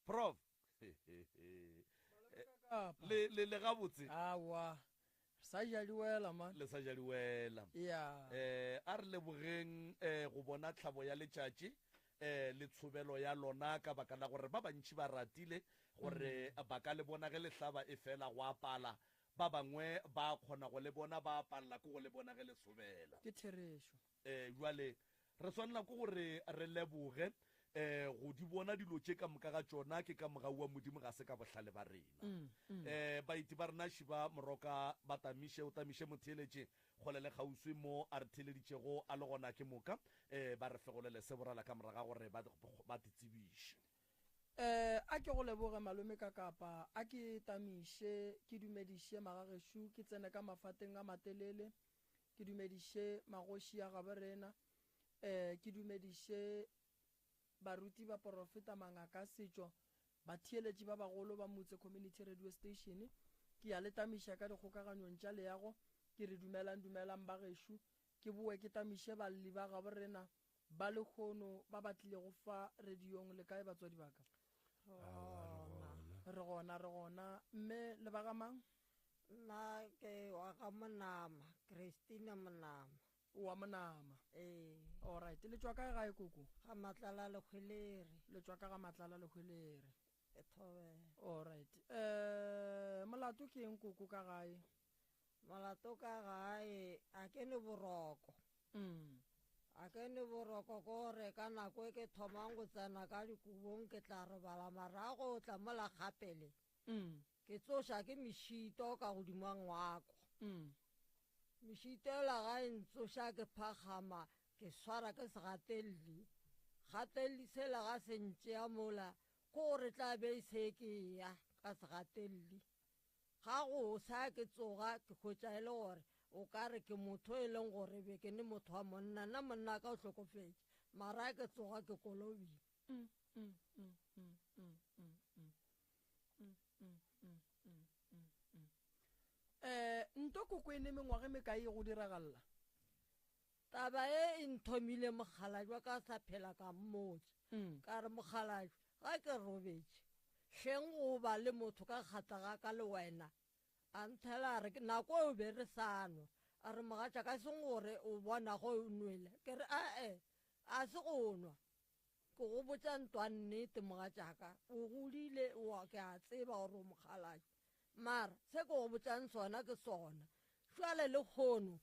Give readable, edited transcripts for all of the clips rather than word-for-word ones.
Prof. Le le le gabotse. Awa. Re sa ja diwela man. Le sa ja diwela. Yeah. Eh a re lebogeng eh go bona tlhabo ya letšatši eh le tshobelo ya lona ka baka la gore ba bantši ba ratile gore mm. ba ka le bona ge le hlaba e fela go apala ba bangwe ba kgona go le bona ba apalela ke go le bona ge le sobela ke therešo um jwale re swanela ke gore re leboge um go di bona dilo tše ka moka ga tšona ke ka mogau wa modimo ga se ka bohlale ba rena um mm, mm. baeti ba rena šiba moroka ba tamiše o tamiše motheeletše kgole le kgauswi mo a re theeleditšego a le gona ke moka um ba re fegolele se borala ka moraga gore ba te tsebiše um a ke go leboge malome ka kapa a ke tamiše ke dumediše magagešo ke tsene ka mafateng a matelele Ke dumediše magoši a gabo rena, eh, ke dumediše baruti, baporofeta, mangaka a setšo, batheeletši ba bagolo ba Motse Community Radio Station. Ke a le tamiša ka dikgokaganyong tša leago, ke re dumelang, dumelang bagešo. Ke boe ke tamiše balli ba gabo rena ba lehono ba ba tlilego fa radiong. Le kae batswadi ba ka? Re gona. Re gona, re gona. Mme le ba ga mang? Nna ke wa ga Monama, Christina Monama. O wa Monama? Ee. Alright, le tšwa kae gae koko? Ga Matlala Lehwelere. Le tšwa ka ga Matlala Lehwelere. E thobela. Alright. Eh, molato ke eng koko ka gae? Molato ka gae a ke ne boroko. Mm. A ke ne boroko ko gore ka nako e ke thomang go tsena ka dikobong ke tla robala marago o tla mola gapele. Mm. Ke tsoša ke mešito ka godimo ga ngwako. Mm. Mešito ela ga e ntsoša ke phakgama ke swara ke segatelli. Gatelli sela ga se ntšea mola ko gore tla be e se ke ya ka segatelli. Ga go sa ke tsoga ke hwetša e le gore o ka re ke motho e leng gore be ke ne motho wa monna nna monna ka o hlokofetše mara ke tsoga ke kolobile. Mm, mm, mm, mm, mm, mm, mm. Eh, nto koko e ne mengwaga e mekae e go diragalela? Taba e e nthomile mokgalajwa ka sa phela ka mmotša. Mm. Ka re mokgalajwa, ga ke robetše, hleng go ba le motho ka kgatla ga ka le wena. A nthela a re, nako eo be re sa nwa. A re mogatša ka seng gore o bona go o nwele. Ke re ae, a se go nwa. Ke go botša ntwa nnete mogatšaka, o godile, o ke a tseba gore o mokgalabje. Mara se ke go botšang sona ke sona. Jwale lekgono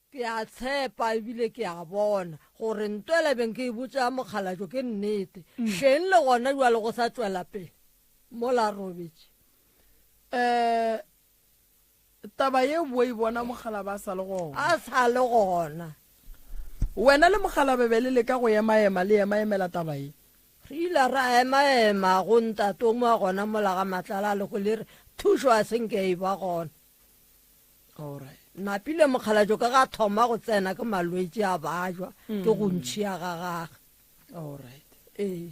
ke a tshepa ebile ke a bona gore nto ela beng ke e botša mokgalabje ke nnete. Hleng le gona jwale go sa tšwela pele mola robetše. Um Taba ye o e bona mokgalabje a sa le gona. A sa le gona. Wena le mokgalabje be le leka go emaema le emaemela taba ye. Re ile ra emaema go ntate o mongwe gona mola ga Matlala a lego le re thušo a se nke e ba gona. Alright. Napile mokgalabje ka ga thoma go tsena ke malwetši a bajwa ke go ntšhia ga gage. Alright. Ee.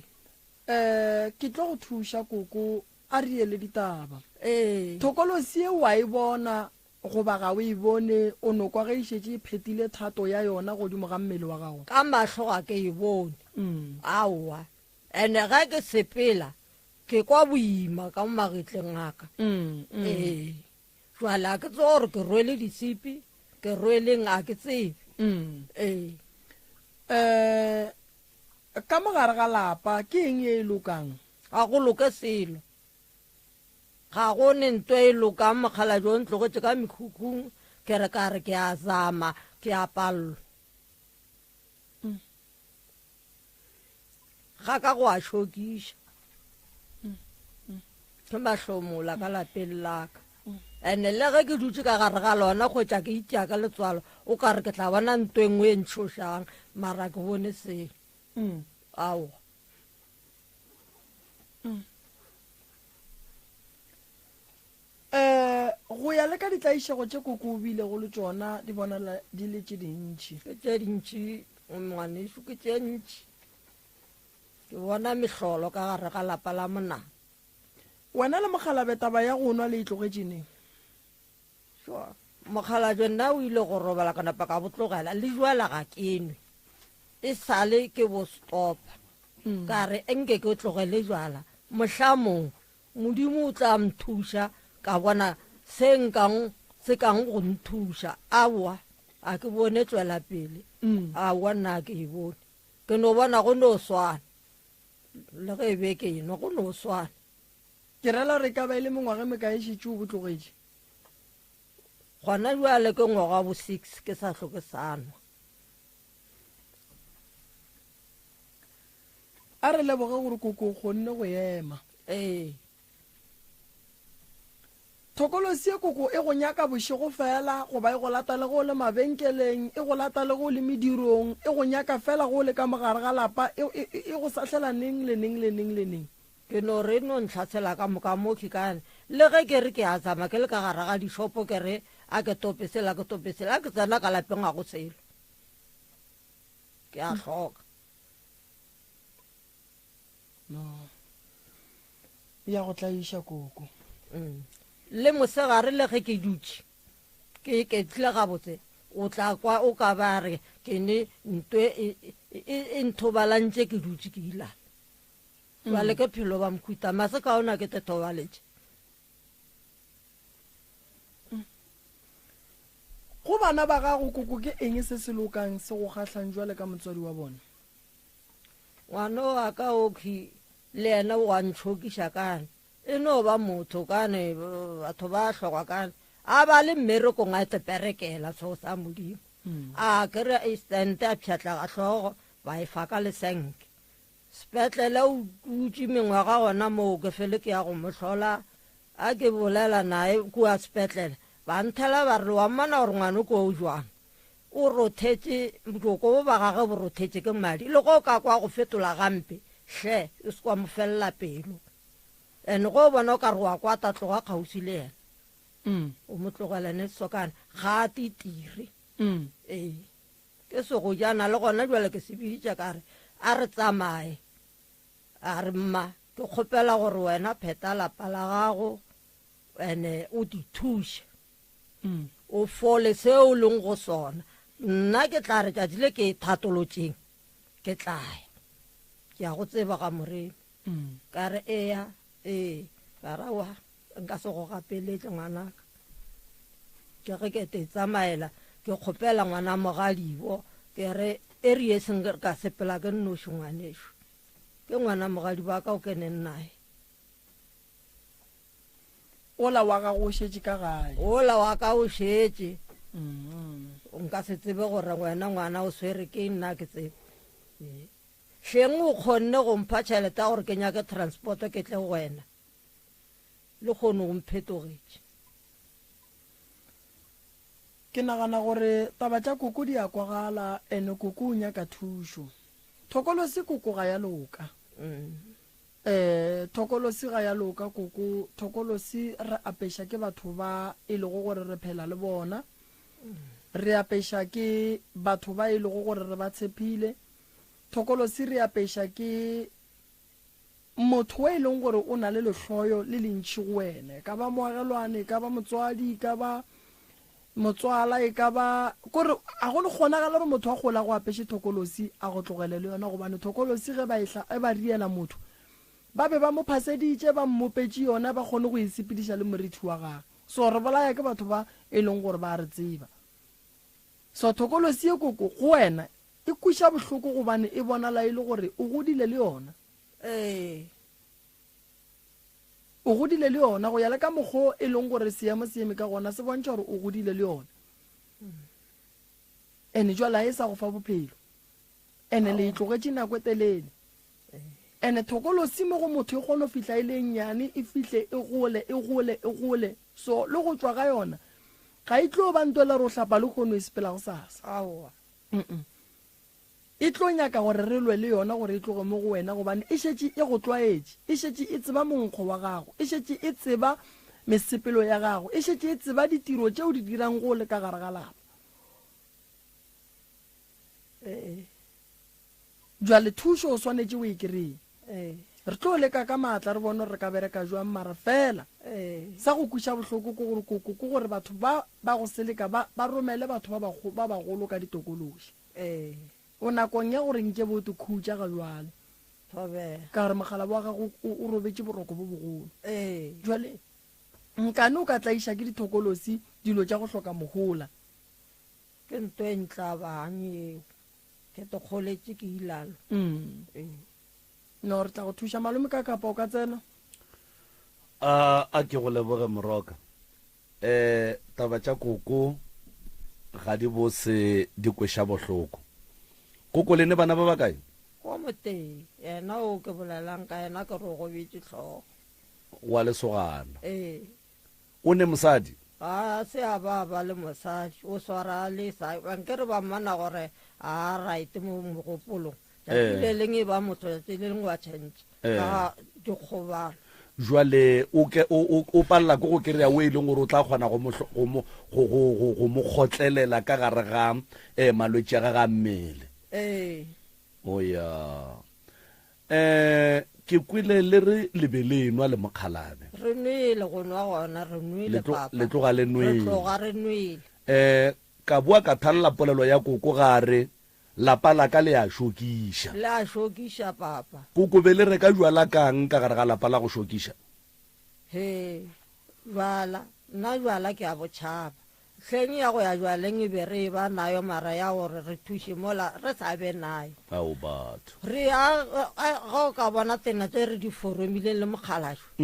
Eh, ke tlo go thuša koko A re ye le ditaba. Ee. Thokolosi ye o a e bona goba ga o e bone, o no kwa ge e šetše e phethile thato ya yona godimo ga mmele wa gago? Ka mahlo ga ke e bone. Aowa. Ene ge ke sepela, ke kwa boima ka mo magetleng a ka. Ee. Jwale a ke tsebe gore ke rwele ditshipi, ke rweleng a ke tsebe. Ee. Um, ka mo gare ga lapa ke eng ye e lokang? Ga go loke selo. Ga go ne nto e lokang mokgalabje o ntlogetše ka mekhukhung ke re ka re ke a zama ke a pallwa. Ga ka go a šokiša. Ke mahlomola ka lapeng la ka. Ene le ge ke dutše ka gare ga lona kgwetša ke itia ka letswalo o ka re ke tla bona nto e nngwe e ntšhošang mara ke bone selo. Aowa. Um go ya le ka ditlaišego tše koko o bilego le tšona di bonala di le tše dintši. Ke tše dintši ngwanešu, ke tše ntši. Ke bona mehlolo ka gare ga lapa la monana. Wena le mokgalabje taba ya go nwa le e tlogetše neng? Sure. Mokgalabje nna o ile go robala ka napa ka bo tlogela le jwala ga ke nwe. E sale ke bo stopa. Mm. Ka re nke ke tlogele jwala. Mohlamong Modimo o tla nthuša ka bona se nkang se kang go nthuša. Aowa, a ke bone tšwela pele. Aowa, nna a ke e bone. Ke no bona go no swana. Le ge e be ke enwa, go no swana. Ke rela gore e ka ba e le mengwaga e mekae e šetše o bo tlogetše? Gona bjale ke ngwaga wa bo six ke sa hloke sa nwa. A re leboge gore koko o kgonne go ema. Ee. Thokolosi ye koko e go nyaka bošego fela goba e go lata le ge o le mabenkeleng, e go lata le ge o le medirong, e go nyaka fela ge o le ka mogare ga lapa, e, e, e go sahlela neng le neng le neng le neng. Ke no re e no ntlhasela ka moka mo ke ka le ge ke re ke a tsamaya ke le ka gare ga dishopo ke re a ke tope sela ke tope sela a ke tsena ka lapeng ga go selo ke a hloka. No. Ya go tlaiša koko. Mm. Le mosegare le ge ke dutše ke iketlile gabotse o tla kwa o ka ba re ke ne ntwe e, e, e, e nthobalantše ke dutše ke ilala. Jwale ke phelo ba mokhuta mase ka ona ke tethobaletše. Go bana ba gago koko ke eng se se lokang se go kgahlang jwale ka motswadi wa bona? Ngwana wa ka okhwi le yena o a ntšhokiša kane e no ba motho kane batho ba hlokwa kane a ba le mmerekong a teperekela seo sa Modimo a kry accident a pšhatlega hlogo ba e fa ka lesenke sepetlele o dutše mengwaga gona moo ke fele ke ya go mo hlola a ke bolela naye kua sepetlele ba nthela ba re wa mmona gore ngwana ko o jwang O rothetše, bjoko bo ba gagwe bo rothetše ke madi. Le ge o ka kwa go fetola gampe, hle, o se ke wa mo felela pelo. And ge o bona o ka re wa kwata, tloga kgauswi le yena. O mo tlogele ne sokana, ga a titire. Ee. Ke segojana le gona bjale ke se biditše ka re, a re tsamaye. A re, mma, ke kgopela gore wena phetha lapa la gago, and o di thuše. O fole seo o leng go sona. Nna ke tla re tšatši le ke e thatolotšeng, ke tla ya. Ke a go tseba ga Moremi. Ka re, Eya, ee. Ka re, Aowa, nka se go gapeletše, ngwanaka. Ke ge ke te tsamaela, ke kgopela ngwana mogadibo, ke re, E re ye seng ka sepela ke nnoši, ngwanešo. Ke ngwana mogadibo wa ka o keneng naye. Ola wa gago o šetše ka gae. Ola wa ka o šetše. Nka se tsebe gore wena ngwana o swere ke nna ke tsebe. Hleng o kgonne go mpha tšhelete ya gore ke nyake transport ke tle go wena. Le kgone o mphetogetše. Ke nagana gore taba tša koko di a kwagala ene koko o nyaka thušo. Thokolosi koko ga ya loka. Ee, thokolosi ga ya loka, koko. Thokolosi re apeša ke batho ba e lego gore re phela le bona. Re apeša ke batho ba e lego gore re ba tshepile. Thokolosi re apeša ke motho o e leng gore o na le lehloyo le lentši go wena. E ka ba moagelwane, e ka ba motswadi, e ka ba Motswala e ka ba, kore a go no kgonagala gore motho a gole a go apeše thokolosi a go tlogele le yona, gobane thokolosi ge ba e hla, ge ba riela motho, ba be ba mo phaseditše, ba mmopetše yona, ba kgone go e sepediša le morithi wa gagwe. So re bolaya ke batho ba e leng gore ba re tseba. So thokolosi ye koko go wena e kweša bohloko gobane e bonala e le gore o godile le yona. Ee. O godile le yona, go ya le ka mokgo e leng gore seemo se eme ka gona, se bontšha gore o godile le yona. Ene jwale a e sa go fa bophelo. Ene le e tlogetše nako e telele. Ene thokolosi mo go motho e kgone go fihla e le e nnyane, e fihle e gole, e gole, e gole. So le go tšwa ga yona ga e tlo ba nto le re o hlapa lehono e sepela gosasa. Aowa. Mm-mm. E tlo nyaka gore re lwe le yona gore e tloge mo go wena, gobane e šetše e go tlwaetše, e šetše e tseba monkgo wa gago, e šetše e tseba mesepelo ya gago, e šetše e tseba ditiro tše o di dirang ge o le ka gare ga lapa. Ee. Bjale thušo o swanetše o e kreye. Ee. Re tlo leka ka maatla re bone gore re ka bereka jwang, mara fela Ee. sa go kweša bohloko ke gore koko ke gore batho ba ba go seleka ba ba romele batho ba ba bagolo ka ditokološi. Ee. O nakong ya gore nke bo te khutša ga bjale. Thobela. Ka gore mogala wa gago o, o robetše boroko bo bogolo. Ee. Jwale, nkane o ka tlaiša ke dithokolosi, dilo tša go hloka mohola. Ke nto e ntlabang yeo. Ke te kgoletše ke ilalo. Mm. Ee. No, re tla go thuša. Malome ka kapa o ka tsena? A, a ke go leboge Moroka. Eh, taba tša koko ga di bose di kweša bohloko. Koko le ne bana ba bakae? Ko motee, yena o ke bolelang ka yena ke re o gobetše hlogo. Wa lesogana. Ee. O ne mosadi? Ga se a ba ba le mosadi, o swara le sa, nke re ba mmona gore a right mo mogopolong. Tšatši le leng e ba motho, tšatši le leng wa tšhentšha ka dikgobalo. Jwale o ke o o o palela ke go kry-a o e leng gore o tla kgona go mo go mo go go go go mo kgotlelela ka gare ga um malwetši a gage a mmele. Ee. O ya. Um ke kwele le re le be le enwa le mokgalabe. Re nwele go nwa gona, re nwele Le tlo papa. le tloga le Re nwele. tloga re nwele. Um ka boa ka thalela polelo ya koko gare Lapa la ka le a šokiša. Le a šokiša, papa. Koko, be le reka jwala ka'ng ka gare ga lapa la go šokiša? Hee, jwala, nna jwala ke a bo tšhaba. Hleng ya go ya jwaleng e be re eba nayo mara ya gore re thuše mola re sa be nayo. Ao batho. Re a, ge o ka bona tsena tše re di foromileng le mokgalajwe,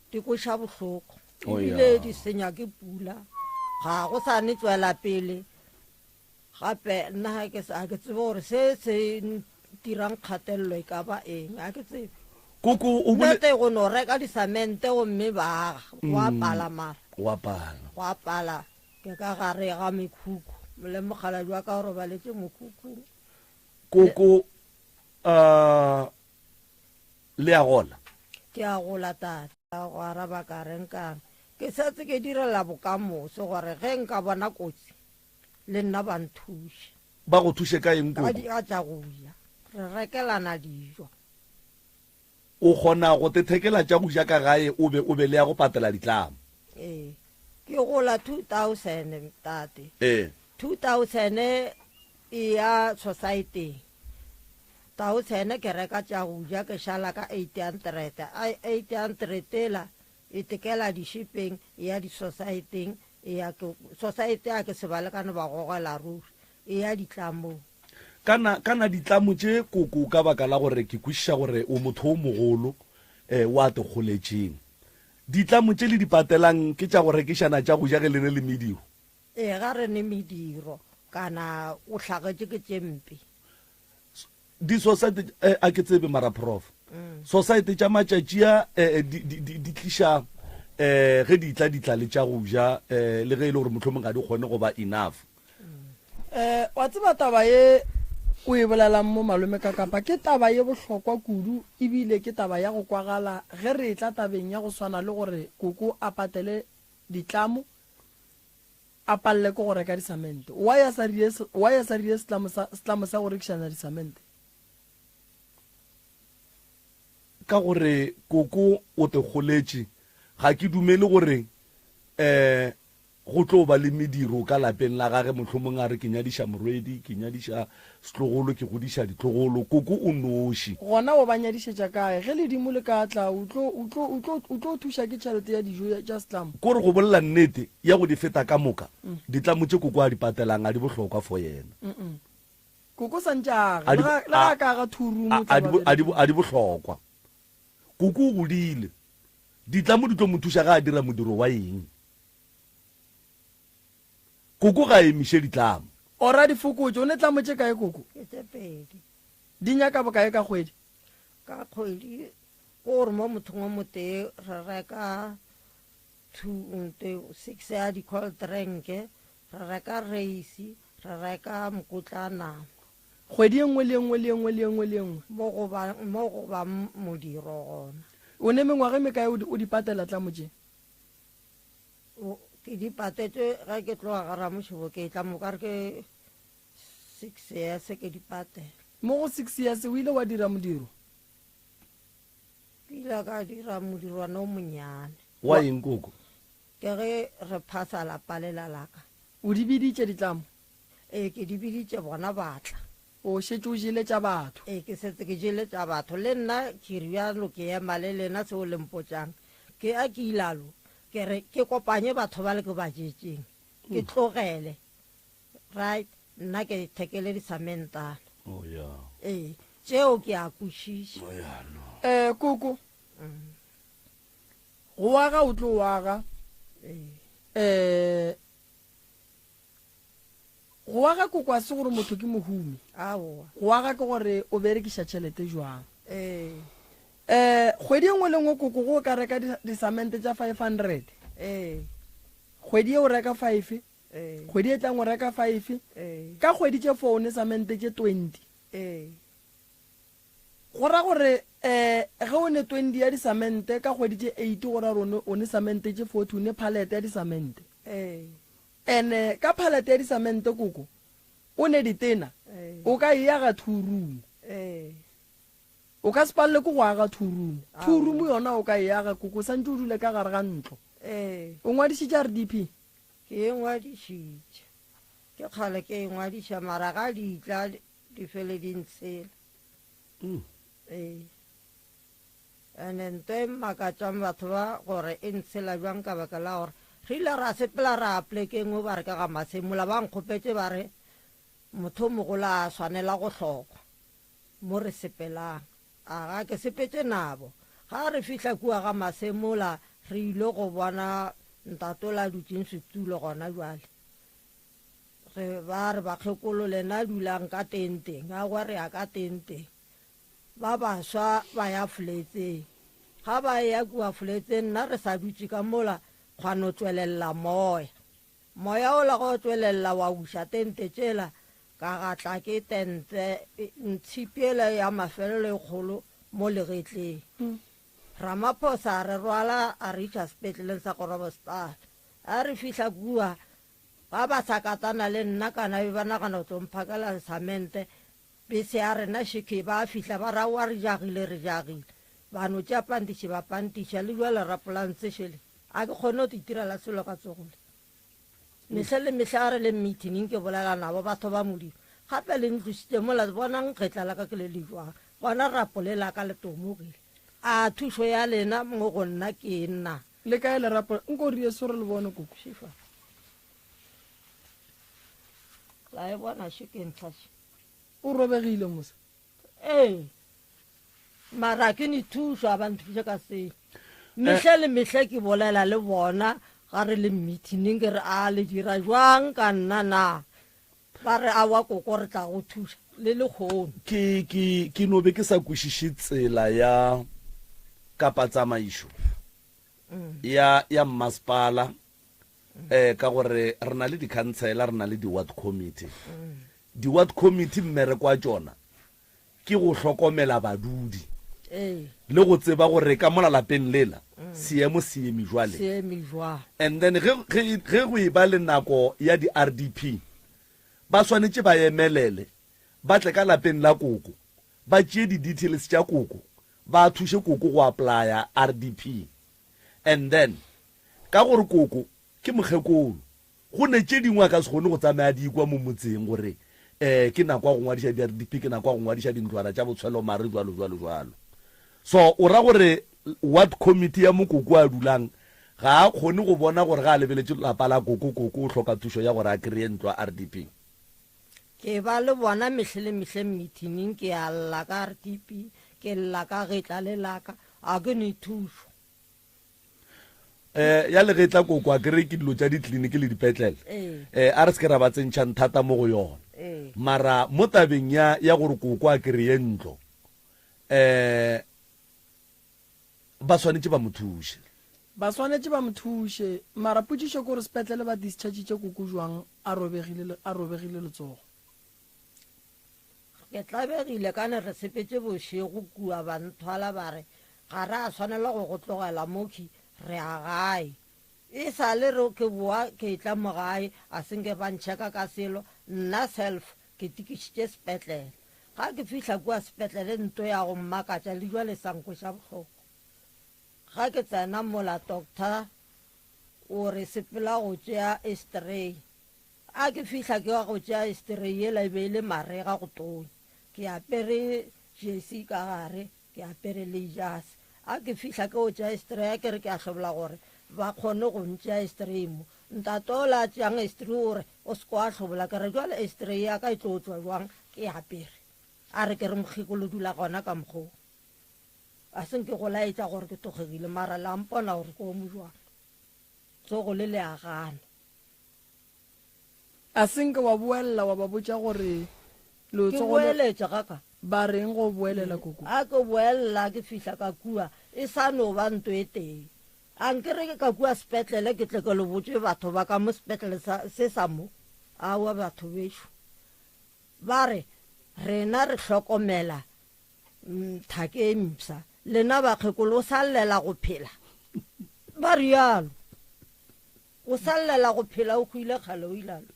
di kweša bohloko. Ebile di senya ke pula. Ga go sa ne tšwela pele. Gape nna ga ke, ga ke tsebe gore se se ntirang kgatelelo e ka ba eng, ga ke tsebe. Koko o bole. Nnete go no reka disamente gomme ba aga, go a pala mara. Go a pala. Go a pala, ke ka gare ga mekhukhu, le mokgalabje wa ka o robaletše mokhukhung. Koko, uh, le a gola? Ke a gola tate. Ka go araba ka re nkang ke setse ke direla bokamoso gore ge nka bona kotsi le nna ba nthuše. Ba go thuše ka eng, Ka Koko? ka tša go ja. Re rekelana dijo. O kgona go tethekela tša go ja ka gae o be o be le ya go patela ditlamo. Ee. Ke gola 2000, tate. Ee. 2000 e ya sosaeteng. Taosene ke reka tša go ja ke šala ka 800. A 800 ela e tekela dišipeng e ya disosaeteng e ya ke sosaete a ke se ba lekane ba gogela ruri e ya ditlamong. Kana, kana ditlamo tše koko ka baka la gore ke kwešiša gore o motho o mogolo eh, wa te goletšeng. Ditlamo tše le di patelang ke tša go rekišana tša go ja ge le ne le mediro? Ee, ga re ne mediro kana o hlagetše ke tše mpe. Di-society, eh, a ke tsebe mara prof. Society tša matšatši a eh, di, di, di, di tliša eh, ge di tla di tla le tša go ja eh, le ge e le gore mohlomong ga di kgone go ba enough. Eh, wa tseba taba ye o e bolelang mo malome ka kapa ke taba ye bohlokwa kudu ebile ke taba ya go kwagala ge re etla tabeng ya go swana le gore koko a patele ditlamo a palele ke go reka disamente. Why a sa rile, why a sa rile setlamo sa, setlamo sa go rekišana disamente? Ka gore koko o te goletše, ga ke dumele gore um go tlo ba le mediro ka lapeng la gage, mohlomong a re ke nyadiša morwedi, ke nyadiša setlogolo, ke godiša ditlogolo. Koko o noši. Gona o ba nyadišetša kae? Ge ledimo le ka tla, o tlo, o tlo, o tlo, o tlo thuša ke tšhelete ya dijo ya, tša setlamo? Ko re go bolela nnete, ya go di feta ka moka, ditlamo tše koko a di patelang a di bohlokwa for yena. Koko sa ntše a aga, A di le bo, ga, le ga a, a ka aga two room a, o tla a di ba bo, a di bo, berekile. a di bohlokwa. Koko o godile. Ditlamo di tlo mo thuša ge a dira modiro wa eng? Koko ga a emiše ditlamo. Ora di fokotše. O ne tlamo tše kae koko? Ke tše pedi. Di nyaka bokae ka kgwedi? Ka kgwedi ke gore mo mothong o motee re reka two, six ya di-cold drink, re reka reisi, re reka mokotla wa nama. Kgwedi e nngwe le e nngwe le e nngwe le e nngwe le e nngwe. Mo go ba, mo go ba modiro gona. O ne mengwaga e mekae o di, o di patela tlamo tše? O, ke di patetše ge ke tloga ga Ramošobo ke tla mo ka re ke six years ke di patela. Mo go six years o ile wa dira modiro? Ke ile ka dira modirwana o monnyane. Wa eng koko? Ke ge re phasa lapa lela la ka. O di biditše ditlamo? Ee, ke di biditše bona ba tla. O šetše o jele tša batho. Ee, ke setse ke jele tša batho. Le nna ke rialo ke ema le lena seo le mpotšang. Ke a ke ilalo, ke re ke kopanye batho bale ke ba jetšeng, ke tlogele. Right, nna ke thekele disamentana. Oh ya. Ee, tšeo ke a kwešiša. Oh ya, no. Eh, koko. Go aga o tlo aga. Ee. Eh, Go aga koko a se gore motho ke mohumi. Aowa. Go aga ke gore o berekiša tšhelete jwang. Ee. Eh, kgwedi e nngwe le nngwe koko go o ka reka disamente tša 500. Ee. Kgwedi ye o reka five. Ee. Kgwedi e tlang o reka five. Ee. Ka kgwedi tše four o ne samente tše 20. Ee. Go ra gore eh ge o ne 20 ya disamente ka kgwedi tše eight go ra gore o ne samente tše 40 o ne pallet ya disamente. Ee. Ene ka pallet ya disamente koko o ne ditena o ka e aga two room. Ee. O ka se palele ke go aga two room. Two room yona o ka e aga koko o santše o dule ka gare ga ntlo. Ee. O ngwadišitše RDP? Ke e ngwadišitše. Ke kgale ke e ngwadiša mara ga di tla di fele di ntshela. Ee. Ene nto e mmakatšang batho ba gore e ntshela bjang ka baka la gore re ile ra sepela ra ya poleke e nngwe ba re ka ga Masemola ba nkgopetše ba re motho o mogolo a swanela go hlokwa mo re sepelang. Aga ke sepetše nabo. Ga re fihla kua ga Masemola re ile go bona ntate ola a dutšeng setulo gona bjale. Re ba re bakgekolo lena dulang ka tenteng, aowa re ya ka tenteng. Ba baswa ba ya foletseng. Ga ba eya kua foletseng nna re sa dutše ka mola gwa no tšwelelela moya. Moya wola ge o tšwelelela wa uša tente tšela, ka gatla ke tente ntshipi yela ya mafelelo e kgolo mo legetleng. Ramaphosa a re rwala a re iša sepetleleng sa Groblersdal. Ga re fihla kua ba ba sa katana le nna kana be ba nagana go tlo mphakela samente Bese ya rena šekhe ba fihla ba re aowa re jagile re jagile. Ba no tšea pantiši ba pantiša le bjale rapolantse šele. A ke kgone go itirela selo ka tsogo le. Mehla le mehla a re le meeting ke bolela nabo batho ba Modimo. Gape le ntlositše mola bonang getla la ka ke le le jwang. Gona rapo le la ka le tomogile. A thušo ya lena mo go nna ke eng na? Le kae lerapo? Nko re eso re le bone koko. Šifa. La e bona še ke ntlha še. O robegile mos? Ee. Mara ke ne thušo, a ba nthuše ka selo. Mehle le mehle ke bolela le bona ga re le meeting ke re a le dira jwang ka nna na? Ba re awa koko re tla go thuša le lekgono. Ke, ke, ke no be ke sa kwešiše tsela ya kapa tsamaišo ya, ya mmasepala um ka gore re na le dikhansela, re na le di-ward committee. Di-ward committee mmereko wa tšona ke go hlokomela badudi le go tseba gore ka mola lapeng lela seemo se eme jwale. And then ge, ge, ge go e ba le nako ya di-RDP, ba swanetše ba emelele ba tle ka lapeng la koko, ba tšee di-details tša koko, ba thuše koko go applya RDP. And then Ka gore koko ke mokgekolo, go ne tše dingwe a ka se kgone go tsamaya a di ikwa mo motseng gore um ke nako ya go ngwadiša di-RDP, ke nako ya go ngwadiša dintlwana tša botshwelo mare jwalo jwalo jwalo. So o ra gore ward committee ya mo koko a dulang ga a kgone go bona gore ga a lebeletše lapa la koko, koko o hloka thušo ya gore a kry-e ntlo ya RDP? Ke ba le bona mehle le mehle meeting-ing, ke a lla ka RDP, ke lla ka getla le laka, ga ke ne thušo. Eh, ya le ge tla koko a kere ke dilo tša ditleliniki le dipetlele eh a re se ke ra ba tsentšhang thata mo go yona mara mo tabeng ya ya gore koko a kry-e ntlo eh ba swanetše ba mo thuše. Ba swanetše ba mo thuše mara potšišo ke gore sepetlele ba dischargitše koko jwang a robegile a robegile letsogo. Ke tlabegile ka ne re sepetše bošego kua ba nthwala ba re ga re a swanela go go tlogela mokhwi re ya gae. E sa le re ke boa ke etla mo gae a se nke ba ntšheka ka selo, nna self ke tikišitše sepetlele. Ga ke fihla kua sepetlele nto ya go mmakatša le jwale sa nkweša bohloko. Ga ke tsena mola doctor o re sepela go tšea x-ray. A ke fihla ke ya go tšea estrei yela e be e le marega go tonya. Ke apere jersey ka gare, ke apere le jase. A ke fihla ke o tšea estrei a ke re ke a hlobola gore ba kgone go ntšea estrei mo. Ntate ola a tšeang estrei o re o se ke wa hlobola. Ke re jwale estrei ya ka e tlo tšwa jwang ke e apere? A re ke re mokgekolo dula gona ka mokgwa wo. A se nke go laetša gore ke togegile mara la mpona gore ke o mo jwang. Tsogo le le a gana. A se nke wa boelela wa ba botša gore Ke letsogo le. boeletše ga ka. Ba reng go boelela koko? A ke boelela ke fihla ka kua e sa no ba nto e tee. A nke re ke ka kua sepetlele ke tle ke le botše batho ba ka mo sepetlele sa se sa mo. Aowa batho bešo. Ba re, Rena re hlokomela thake e mpsha. Lena bakgekolo o sa llela go phela. Ba rialo. O sa llela go phela o hwile kgale o ilalo.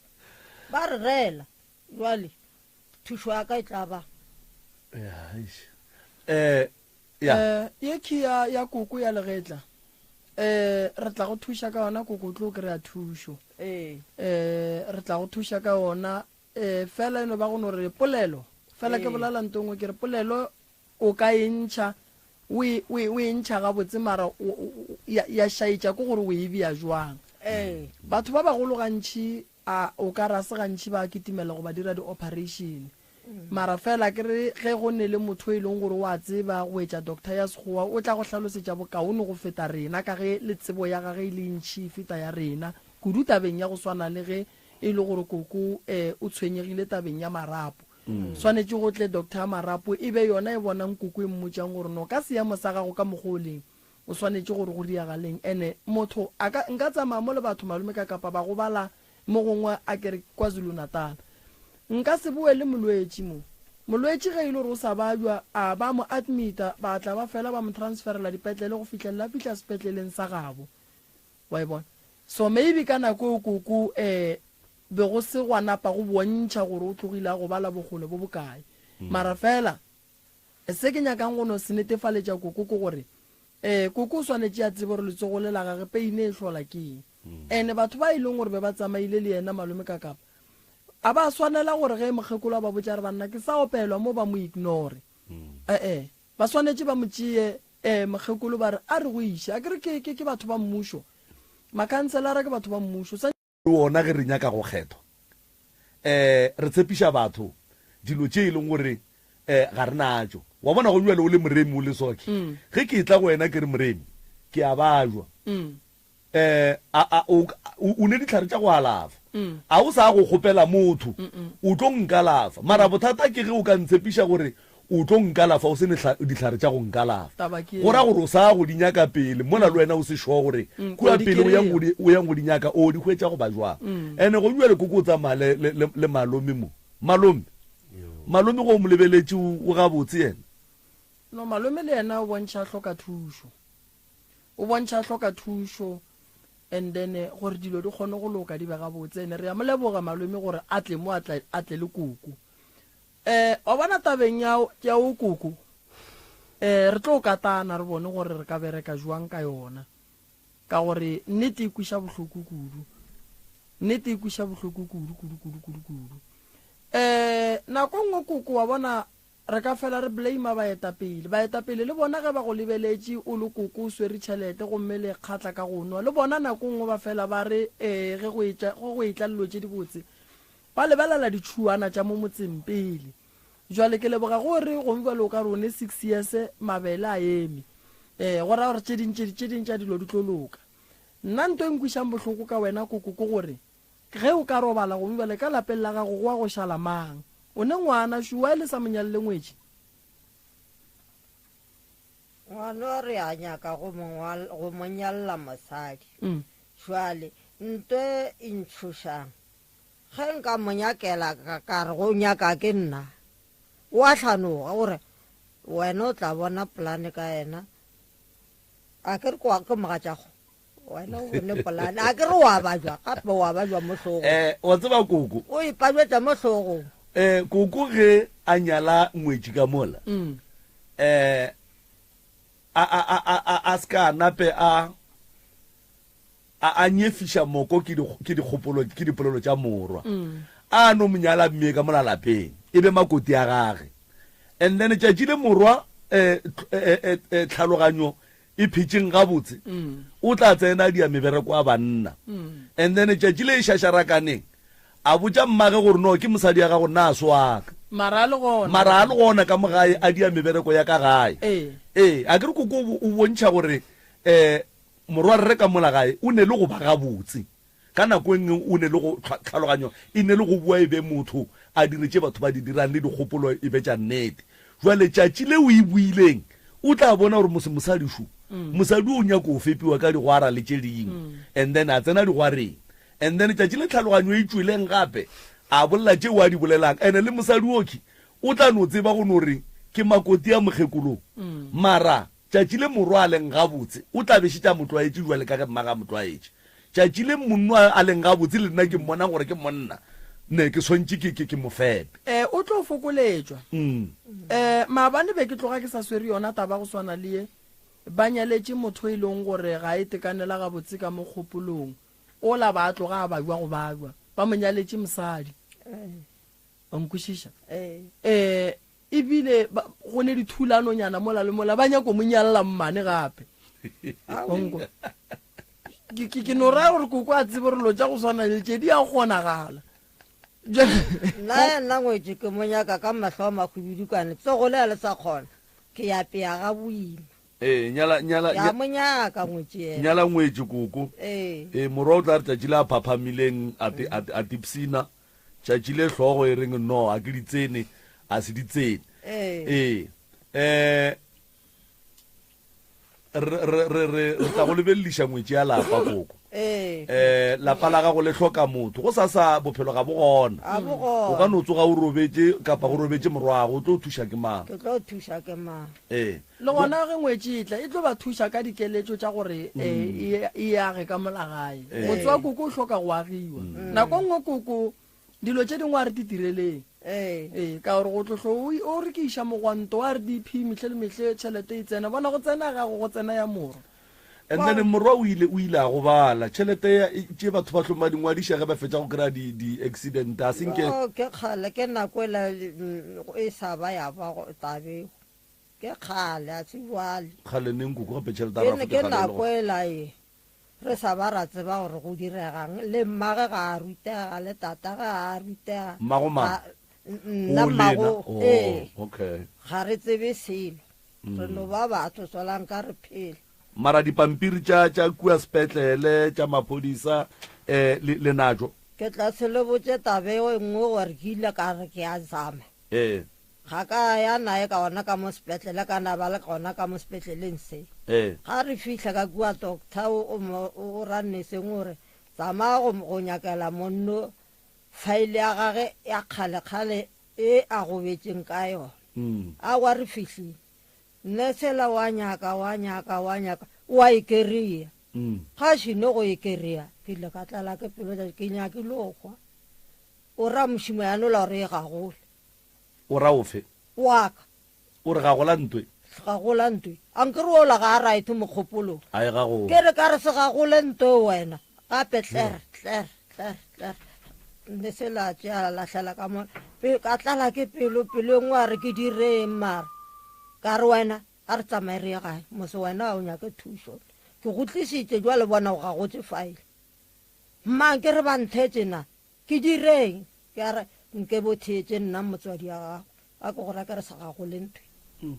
Ba re rela. Jwale thušo ya ka e tla ba. Eh, ya. Eh, ye key ya, ya koko ya legetla. Eh, re tla go thuša ka yona koko o tlo kry-a thušo. Ee. Eh, re tla go thuša ka yona. Eh, fela e no ba go no re polelo. Fela ke bolela nto nngwe ke re polelo o ka e ntšha o e, o e, o e ntšha gabotse mara o, o, ya, ya šaetša ke gore o e bea jwang. Ee. Batho ba bagolo gantši a o ka re a se gantši ba kitimela go ba dira di-operation. Mara fela ke re ge go ne le motho e leng gore o a tseba go etša doctor ya Sekgowa o tla go hlalosetša bokaone go feta rena ka ge le tsebo ya gage e le ntši e feta ya rena kudu tabeng ya go swana le ge e le gore koko um o tshwenyegile tabeng ya marapo. Swanetše go tle doctor ya marapo e be yona e bonang koko e mmotšang gore no ka seemo sa gago ka mokgwa o leng o swanetše gore go diagaleng. Ene motho a ka nka tsamaya mo le batho malome ka kapa ba gobala mo gongwe a ke re KwaZulu Natal. Nka se boe le molwetši mo. Molwetši ge e le gore o sa babja a ba mo admita ba tla ba fela ba mo transferela dipetlele go fihlelela a fihla sepetleleng sa gabo. Wa e bona? So maybe ka nako eo koko eh be go se gwa napa go bontšha gore o tlogile a gobala bokgole bo bokae. Mara fela se ke nyakang go no se netefaletša koko ke gore eh koko o swanetše a tsebe gore letsogo le la gage pain e hlola ke eng. Ene batho ba e leng gore be ba tsamaile le yena malome ka kapa a ba swanela gore ge mokgekolo a ba botša re banna ke sa opelwa mo ba mo ignore. Eh-eh ba swanetše ba mo tšee eh mokgekolo ba re a re go iše a ke re ke ke ke batho ba mmušo. Makhanselara ke batho ba mmušo. Sa Le wona ge re nyaka go kgethwa um re tshepiša batho dilo tše e leng gore um ga re natšo. Wa bona go bjale o le moremi o le soke ge ke etla go wena ke re moremi ke a bajwa um a a o o ne dihlare tša go alafa a o sa go kgopela motho o tlo nkalafa mara bothata ke ge o ka ntshepiša gore o tlo nkalafa o se ne dihlare tša go nkalafa Taba ke go ra gore o sa go di nyaka pele mola le wena o se sure gore Mm, kua o di pele o yang kry-a. go di- o yang go di nyaka o di hwetša goba jwang ene go bjale koko o tsamaya le, le, le, le malome mo malome malome go o mo lebeletše o o gabotse yena No malome le yena o bontšha a hloka thušo. O bontšha a hloka thušo and then eh, gore dilo di kgone go loka di be gabotse. Ene re a mo leboga malome gore a tle mo a tle a tle le koko. Eh wa bona tabeng ya ya o koko. Eh re tlo katana re bone gore re ka bereka jwang ka yona. Ka gore nnete e kwiša bohloko kudu. Nnete e kwiša bohloko kudu kudu kudu kudu kudu. Eh nako nngwe koko wa bona Re ka fela re blame baetapele. Baetapele le bona ge ba go lebeletše o le koko o swere tšhelete gomme le kgatla ka go nwa, le bona nako nngwe ba fela ba re ee ge go etša, ge go etla dilo tše dibotse ba lebelela ditšhuana tša mo motseng pele. Jwale ke leboga go re gongwe bjale o ka re o ne six years mabele a eme. Ee, go ra gore tše ding tše, tše ding tša dilo di tlo loka. Nna nto e nkwišang bohloko ka wena koko ke gore Ge o ka robala gomme bjale ka lapeng la gago go wa go šala mang? O ne ngwana, Shuai le sa mo nyalele ngwetši? Ngwana o re a nyaka go mo go mo nyalla mosadi. Jwale nto e e ntšhošang, ge nka mo nyakela ka, ka re go nyaka ke nna, o a hlanoga, o re wena o tla bona polane ka yena. A ke re ke wa ke mogatšago. Wena o bone polane. A ke re wa bajwa gape wa bajwa mo hlogong. Eh, wa tseba koko. O ipajwetša mo hlogong. Eh, koko ge a nyala ngwetši ka mola. Mm. Eh, a a a a a a ska nape a. a, a nyefiša moko ke di, ke dikgopolo, ke dipolelo tša morwa. A no mo nyala mme ka mola lapeng, e be makoti a gage. And then tšatši le morwa, eh, eh, eh, eh, tlhaloganyo e phetšeng gabotse, o tla tsena a dia mebereko a banna. And then tšatši le e šašarakaneng, a botša mmage gore no ke mosadi ya gago nna a se wa ka. Mara a le gona. Mara a le gona ka mo gae a dia mebereko ya ka gae. Ee. Ee, a ke re koko o bontšha gore um morwarre ka mola gae o ne le go ba gabotse. Ka nako e nngwe o ne le go, tlhaloganyo e ne le go boa e be motho, a dire tše batho ba di dirang le dikgopolo e be tša nnete. Jwale tšatši leo e boileng, o tla bona gore mose mosadi šo, mosadi o nyako go fepiwa ka digwara le tše dingwe, and then a tsena digwareng. And then tšatši le tlhaloganyo e tšweleng gape, a bolela tšeo a di bolelang. And le mosadi okhwi o tla no tseba go no re ke makoti a mokgekolong. Mara Tšatši le morwa a leng gabotse, o tla be šetše a mo tlwaetše bjale ka ge mmagwe a mo tlwaetše. Tšatši le monno a leng gabotse, le nna ke mmona gore ke monna, ne ke swantše ke, ke, ke mo fepe. E, o tlo fokoletšwa. E, maabane be ke tloga ke sa swere yona taba go swana le ye. Ba nyaletše motho e leng gore ga a itekanela gabotse ka mo kgopolong. Ola ba a tloga a babja go babja. Ba mo nyaletše mosadi. Wa nkwešiša? E, Ebile ba, go ne dithulanonyana mola le mola, ba nyako mo nyalla mmane gape. Onko. Ke, ke, ke no raya gore koko a tsebe gore lo tša go swana le tše di a kgonagala. Nna nna ngwetši ke mo nyaka ka mahlo a mahwibidu kane tsogo le a le sa kgona ke ya pea ga boima. Ee, nyala, nyala, Ke a mo nyaka ngwetši yena. Nyala ngwetši koko. Ee. Ee, morwa o tla re tšatši le a phaphamileng a, a, a tipsina. Tšatši le hlogo e reng no, a ke di tsene, a se di tsene. Ee. Ee. Re, re, re, re, re tla go lebelediša ngwetši ya lapa, koko. Ee. Eh, lapa la gago le hloka motho. Go sa sa bophelo ga bo gona. Ga bo gona. O ka no tsoga o robetše kapa go robetše morwago, o tlo thuša ke mang? Ke tlo thuša ke mang? Ee. Le gona ge ngwetši e tla, e tlo ba thuša ka dikeletšo tša gore e, e age ka mola gae. Motse wa koko o hloka go agiwa. Nako nngwe koko, dilo tše dingwe a re di direleng. Ee, ka gore go tlohlo o, o re ke iša mogwanto wa RDP mehle le mehle tšhelete e tsena. Bona go tsena gago go tsena ya morwa. And then morwa o ile, o ile a gobala. Tšhelete ya, tše batho ba hlong ba di ngwadiša ge ba fetša go kry-a di, di accident, a se nke. Oh, ke kgale, ke nako ela e sa ba ya ba tabego. Ke kgale, a se bjale. Kgale neng koko gape tšhelete ya Ke, rafu ke ke kgale e le nako gona. ela e re sa ba ra tseba gore go diregang. Le mmage ga a rutega, le tatage ga a rutega. Mmago mang? Ga, nna O, le mmago, yena? Oh, ee. okay. Ga re tsebe selo. Re no ba batho, tswelang ka re phela. Mara dipampiri tša, tša kua sepetlele, tša maphodisa, eh, le, le natšo? Ke tla se le botše taba e nngwe gore ke ile ka re ke a zama. Ee. Ga ka ya naye ka gona ka mo sepetlele, ka na ba le gona ka mo sepetleleng se. Ee. Ga re fihla ka kua doctor o, o mo, o ra neseng o re, Tsamaya go, go nyakela monno file ya gage ya kgale-kgale e a gobetšeng ka yona. Aowa re fihlile. Nurse la wa nyaka, wa nyaka, wa nyaka, o a e kereya. Ga a šino go e kereya, ke ile ka tlala ke pelo, ke nyakile go hwa. O ra mošimanyana ola gore e gagole. O ra ofe? Wa ka. O re gagola ntwe? Gagola ntwe. A nkere ola ga a right mokgopolong. A e gagole. Ke re ka re se gagole ntwe wena. Gape tler, tler, tler, tler. Nne se la tšea la lahlela ka mo. Pe, ka tlala ke pelo, pelo e nngwe a re ke direng mara. Ka re wena, a re tsamaye re ye gae. Mose wena ga o nyake thušo. Ke go tlisitše jwale bona o gagotše file. Mma nke re ba nthetše na? Ke direng? Ke a re, Nke bo theetše nna motswadi wa gago, a ke go ra ke re sa gagole ntho e.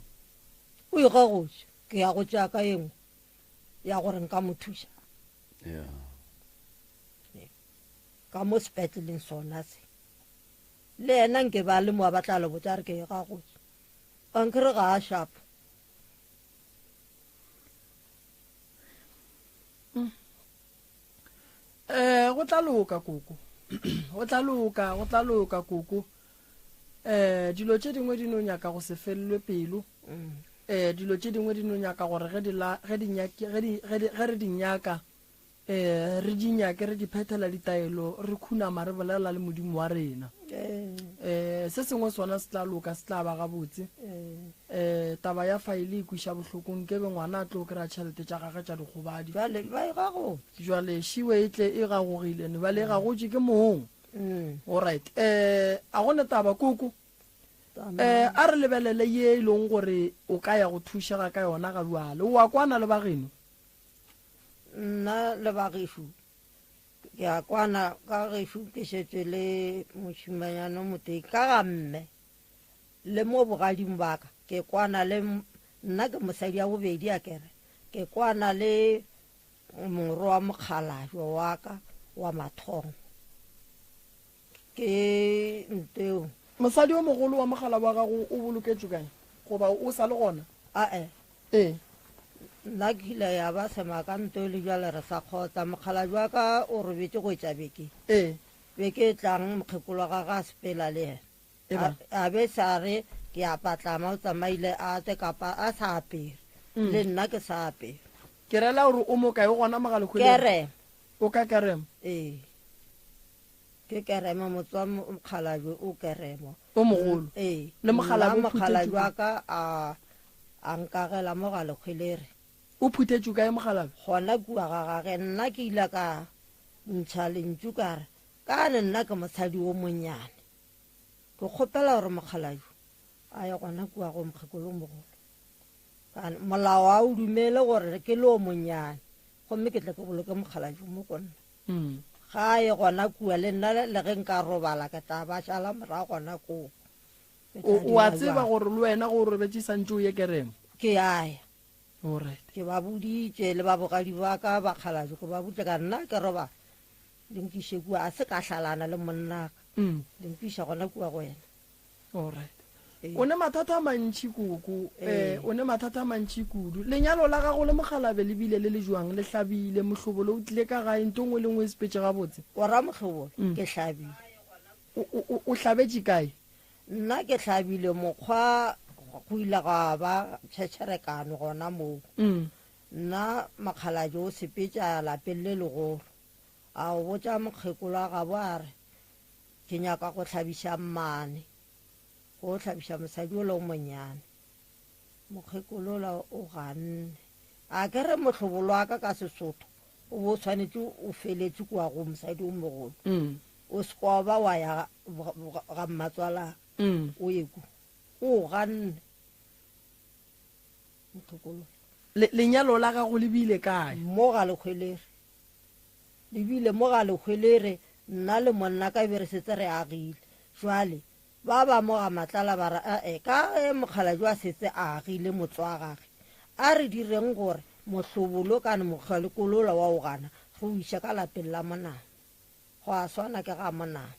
O e gagotše, ke ya go tšea ka ye nngwe ya gore nka mo thuša. Ka mo sepetleleng sona se. Le yena nke ba le mo a ba tla le botša re ke e gagotše. Ankere ga a sharp. Eh, go tla loka koko. Go tla loka, go tla loka koko. Eh, dilo tše dingwe di no nyaka go se felelwe pelo. Eh, dilo tše dingwe di no nyaka gore ge di la ge di nyake ge di ge di ge re di nyaka eh re di nyake re di phethela ditaelo re khunama re bolela le Modimo wa rena. Eh, Um se sengwe sona se tla loka, se tla ba gabotse. Um taba ya faele e kwiša bohloko, nkebe ngwana a tlo kry-a tšhelete tša gage tša dikgobadi. Bjale ba e gagotše. Bjale šiwe e tle e gagogile, ne bjale e gagotše ke mong. Alright, um a go ne taba koko. Um a re lebelele ye e leng gore o ka ya go thušega ka yona ga bjale. O a kwana le bageno? Nna le bagešo Ke a kwana ka gešo ke šetše le mošimanyana o motee ka ga mme le mo bogading ba ka ke kwana le nna ke mosadi ya bobedi a kere ke kwana le moro wa mokgalajwe wa ka wa mathomo ke nteo. Mosadi yo mogolo wa mogala wa gago o boloketšwe kae goba o sa le gona? Ae. Ee. Nna ke ile ya ba semaka nto le bjale re sa kgotsa. Mokgalabje wa ka o robetše go etša beke. Ee. Beke e tlang mokgekolo wa gagwe a sepela le yena. Eba. A be sa re ke a patlama o tsamaile a tle kapa a sa apere. Le nna ke sa apere. Ke rela gore o mo kae o gona Mogalekgweleng? Kerema. O ka Kerema? Ee. Ke Kerema motse wa mokgalabje o Kerema. O mogolo. Ee. Le mokgalabje Nna o phuthetšwe mokgalabje wa ka a a nkagela mo ga Lekgwelere. O phuthetšwe kae mokgalabje? Gona kua ga gage. Nna ke ile ka ntšha lentšu ka re, Kane nna ke mosadi o monnyane. Ke kgopela gore mokgalabje a ye gona kua go mokgekolo o mogolo. Kane molao ga o dumele gore ke le o monnyane gomme ke tle ke boloke mokgalabje mo go nna. Ga a ye gona kua, le nna le ge nka robala ke tla ba šala morago gona koo. Ke O, tla o a dira tseba bjang? gore le wena ge o robetše santše o ye kereng? Ke a ya. Alright. Ke ba boditše le ba bogadi ba ka bakgalabje, ke ba boditše ka re nna ke robala, le nkiše kua, a se ka hlalana le monnaka, le nkiša gona kua go yena. Alright. O ne mathata a mantši koko, eh, o ne mathata a mantši kudu. Lenyalo la gago le mokgalabe le bile le le jwang? Le hlabile, mohlobolo o tlile ka gae, nto nngwe le nngwe e sepetše gabotse? O ra mohlobolo? Ke hlabile. O, o, o hlabetše kae? Nna ke hlabile mokgwa go ile gwa ba tšhetšherekano gona moo. Nna mokgalabje o sepetše a ya lapeng le legolo, a o botša mokgekolo wa gabo a re, Ke nyaka go hlabiša mmane, go hlabiša mosadi ola o monnyane. Mokgekolo ola o ganne. A ke re mohlobolo wa ka ka Sesotho o bo o swanetše o feletše kua go mosadi o mogolo. O se kwa ba wa ya ga mmatswalaka o ye kua. O ganne mokgekolo. Lenyalo la gago le bile kae? Mo ga Lekgwelere. Le bile mo ga Lehwelere, nna le monna ka be re setse re agile. Jwale, ba ba mo ga Matlala ba re, Ae, ka ge mokgalabje a setse a agile motse wa gage, a re direng gore mohlobolo kane mokgalekolo wola wa o gana, re o iše ka lapeng la monama. Go a swana ke ga monama.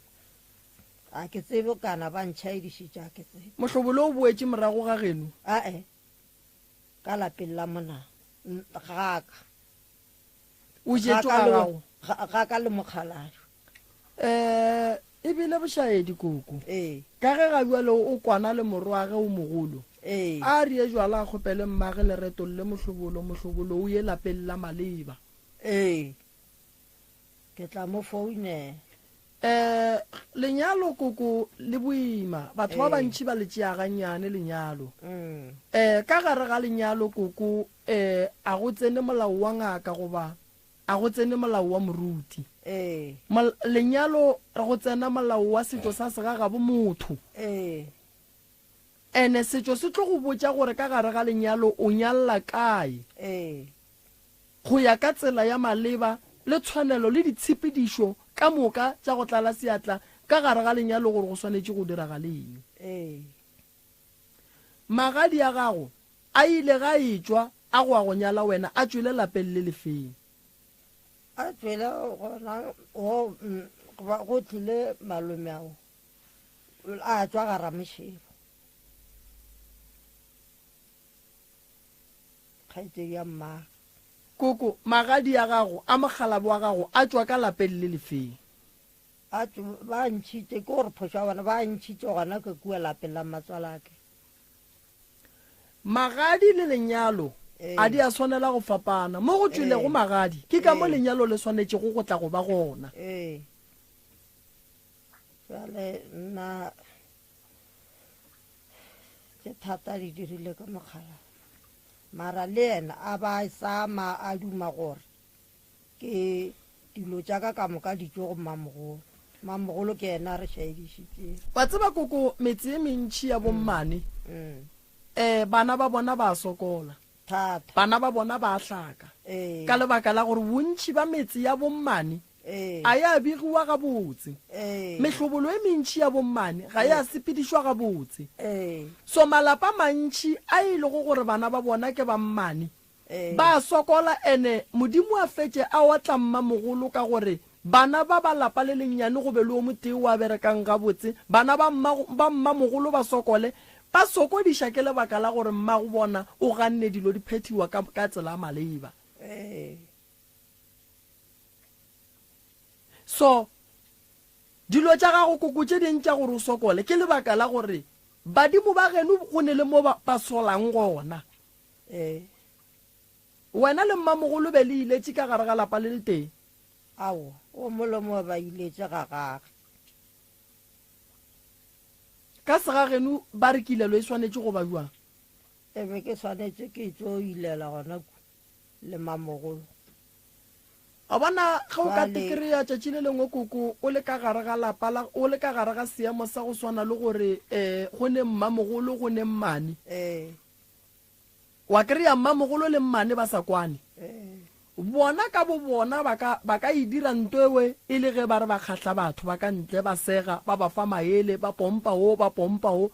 A ke tsebe kana ba ntšhaedišitše, a ke tsebe. Mohlobolo o boetše morago ga geno? Ae, ka lapeng la monama, ga ka. O jetšwe ga gago. Ga ka le mokgalajwe. Um e bile bošaedi koko. Ee. Ka ge ga bjale o kwana le morwage o mogolo. Ee. A rie jwala a kgopele mmage le retolle mohlobolo, mohlobolo o ye lapeng la maleba. Ee. Ke tla mo founela. Um lenyalo koko le boima. Batho ba bantši ba le tšea gannyane lenyalo. Um ka gare ga lenyalo koko um a go tsene molao wa ngaka goba a go tsene molao wa moruti. Lenyalo go tsena molao wa setšo sa segagabo motho. Ene setšo se tlo go botša gore ka gare ga lenyalo o nyalla kae. Go ya ka tsela ya maleba le tshwanelo le ditshepedišo ka moka tša go tlala seatla ka gare ga lenyalo gore go swanetše go diragale eng. Magadi a gago a ile ga etšwa a go a go nyala wena a tšwele lapeng le lefeng? A tšwele gona go, go tlile malome ao a tšwa ga Ramošebo. Kgaetšedi ya mmagwe. Koko, magadi a gago a mokgalabo wa gago a tšwa ka lapeng le lefeng? A tšo, ba ntšhitše, ke gore phošo ya bona, ba ntšhitše gona ke kua lapeng la mmatswalake. Magadi le lenyalo a di a swanela go fapana. Mo go tšwelego magadi, ke ka mo lenyalo le swanetšego go tla go ba gona. Ee. Bjale nna. Tše thata di dirile ke mokgalabje. Mara le yena a ba sama a duma gore ke dilo tša ka ka moka di tšwe go mmamogolo. Mmamogolo ke yena a re šaedišitšego. Wa tseba koko, metse e mentši ya bommane, um bana ba bona ba a sokola. Thata. Bana ba bona ba a hlaka. Ee. Ka lebaka la gore bontši ba metse ya bommane Ee. a ya begiwa gabotse. Ee. Mehlobolo e mentši ya bommane ga ya sepedišwa gabotse. Ee. So malapa a mantši a e lego gore bana ba bona ke ba mmane Ee. ba a sokola ene Modimo a fetše a otla mmamogolo ka gore bana ba ba lapa le lennyane go be le o motee o a berekang gabotse, bana ba mma ba mmamogolo ba sokole, ba sokodiša ke lebaka la gore mmago bona o ganne dilo di phethiwa ka ka tsela ya maleba. Ee. So, dilo tša gago koko tše ding tša gore o sokole ke lebaka la gore badimo ba geno go ne le mo ba, ba solang gona. Ee. Wena le mmamogolo be le iletše ka gare ga lapa le letee? Aowa, o molomo ba iletše ga gage. Ka segageno ba re kilelo e swanetše go ba bjang? E be ke swanetše ke tšo ilela gona ku le mamogolo. Wa bona, ge o ka Bjale. tekreya tšatši le lengwe koko o le ka gare ga lapa la, o le ka gare ga seemo sa go swana le gore um go ne mmamogolo go ne mmane. Ee. Wa kry-a mmamogolo le mmane ba sa kwane. Ee. Bona ka bobona ba ka, ba ka e dira nto ewe e le ge ba re ba kgahla batho ba ka ntle, ba sega, ba ba fa maele, ba pompa wo, ba pompa wo.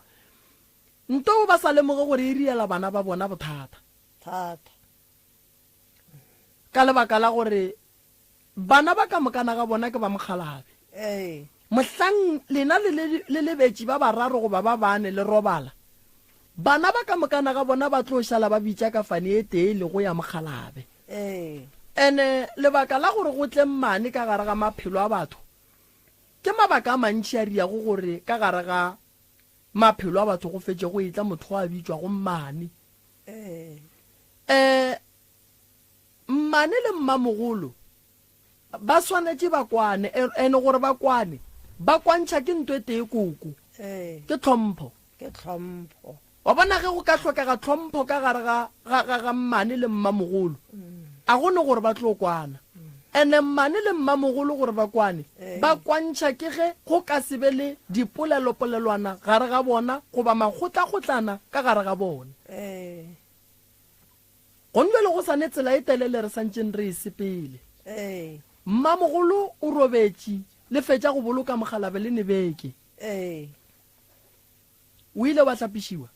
Nto eo ba sa lemoge gore e riela bana ba bona bothata. Thata. Ka lebaka la gore bana ba ka mokana ga bona ke ba mokgalabje. Ee. Mohlang lena le le, le lebetši ba bararo goba ba bane le robala, bana ba ka mokana ga bona ba tlo šala ba bitša kafane e tee e lego ya mokgalabje. Ee. Ene lebaka la gore go tle mmane ka gare ga maphelo a batho, ke mabaka a mantši a riago gore ka gare ga maphelo a batho go fetše go etla motho a bitšwago mmane. Ee. Um mmane le mmamogolo ba swanetše ba kwane, ene gore ba kwane, ba kwantšha ke nto e tee koko. Ee. Ke tlhompho. Ke tlhompho. Wa bona ge go ka hlokega tlhompho ka gare ga, ga, ga, ga mmane le mmamogolo, a go ne gore ba tlo kwana. Ene mmane le mmamogolo gore ba kwane, ba kwantšha ke ge go ka se be le dipolelopolelwana gare ga bona goba makgotla-kgotlana ka gare ga bona. Ee. Gonbjale go sa ne tsela e telele re santšeng re e sepele. Ee. Mmamogolo o robetše, le fetša go boloka mokgalabje le ne beke. Ee. O ile wa hlapišiwa?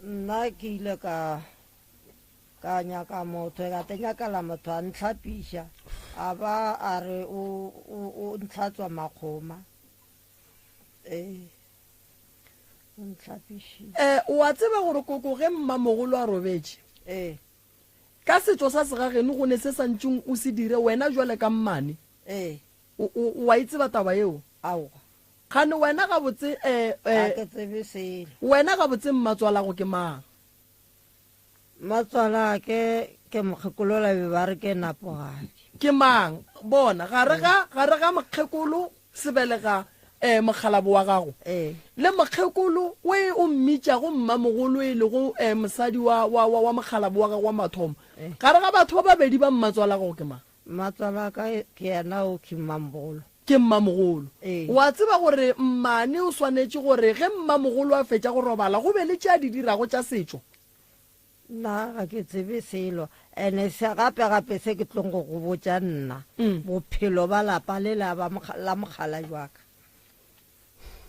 Nna ke ile ka ka nyaka motho, ka te nyakela motho a ntlhapiša, a ba a re o, o, o ntlhatswa makgoma. Ee, o ntlhapišitše. Eh, o a tseba gore koko ge mmamogolo a robetše, Ee. ka setšo sa segageno go ne se sa ntšeng o se dire wena jwale ka mmane. Ee. O, o, o a e tseba taba yeo? Aowa. Kgane wena gabotse, eh, Ga eh. ke tsebe selo. Wena gabotse mmatswalago ke mang? Mmatswalake ke mokgekolola be ba re ke Napogadi. Ke mang? Bona, gare ga, gare ga mokgekolo sebelega, eh, mokgalabo wa gago, Ee. le mokgekolo we o mmitšago mmamogolo e lego, eh, mosadi wa, wa, wa, wa mokgalabo wa gago wa mathomo, Ee. gare ga batho ba babedi ba mmatswalago ke mang? Mmatswalaka ke yena o ke mmamogolo. Ke mmamogolo. Ee. O a tseba gore mmane o swanetše gore ge mmamogolo a fetša go robala go be le tše a di dirago tša setšo? Nna ga ke tsebe selo. Ene se gape gape se ke tlong go go botša nna, bophelo ba lapa le la ba la mokgalabje wa ka.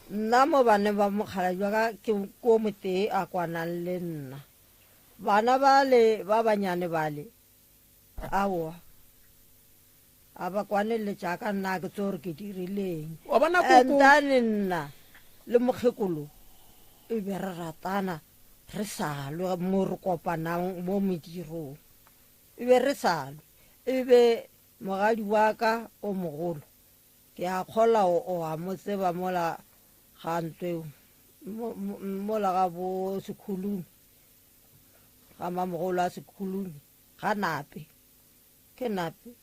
Nna mo baneng ba mokgalabje wa ka ke ko motee a kwanang le nna. Bana bale ba banyane bale Aowa, a ba kwane le tša ka, nna a ke tsebe gore ke dirileng. Wa bona koko. Entane nna le mokgekolo e be re ratana re sa lwe mo re kopanang mo medirong. E be re sa lwe. E be mogadi wa ka o mogolo, ke a kgola o, o a mo tseba mola ga ntweo, mo, mo, mola ga bo Sekhulumi. Ga mmamogolo a Sekhulumi, ga Nape, ke Nape,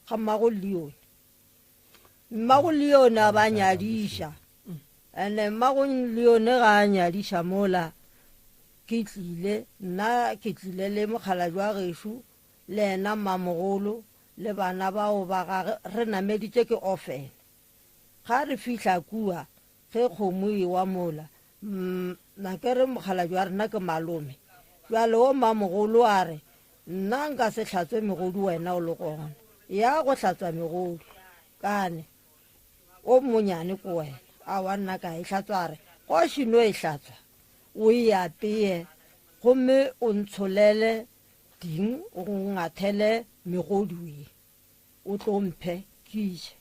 ga mmago Leone. Mmago Leone a ba nyadiša. Ene mmago Leone ga a nyadiša mola ke tlile, nna ke tlile le mokgalabje wa gešo le yena mmamogolo le bana bao ba gage re nameditše ke ofene. Ga re fihla kua ge kgomo e wa mola, na ke re mokgalabje wa rena ke malome. Bjale wo mmamogolo a re, Nna nka se hlatswe megodu wena o le gona. Ya go hlatswa megodu. Kane. O monyane ko wena. Aowa nna ka e hlatswa a re, Kgoši no e hlatswa, o e apeye gomme o ntsholele ding o ngathele megodu ye o tlo mphe ke je.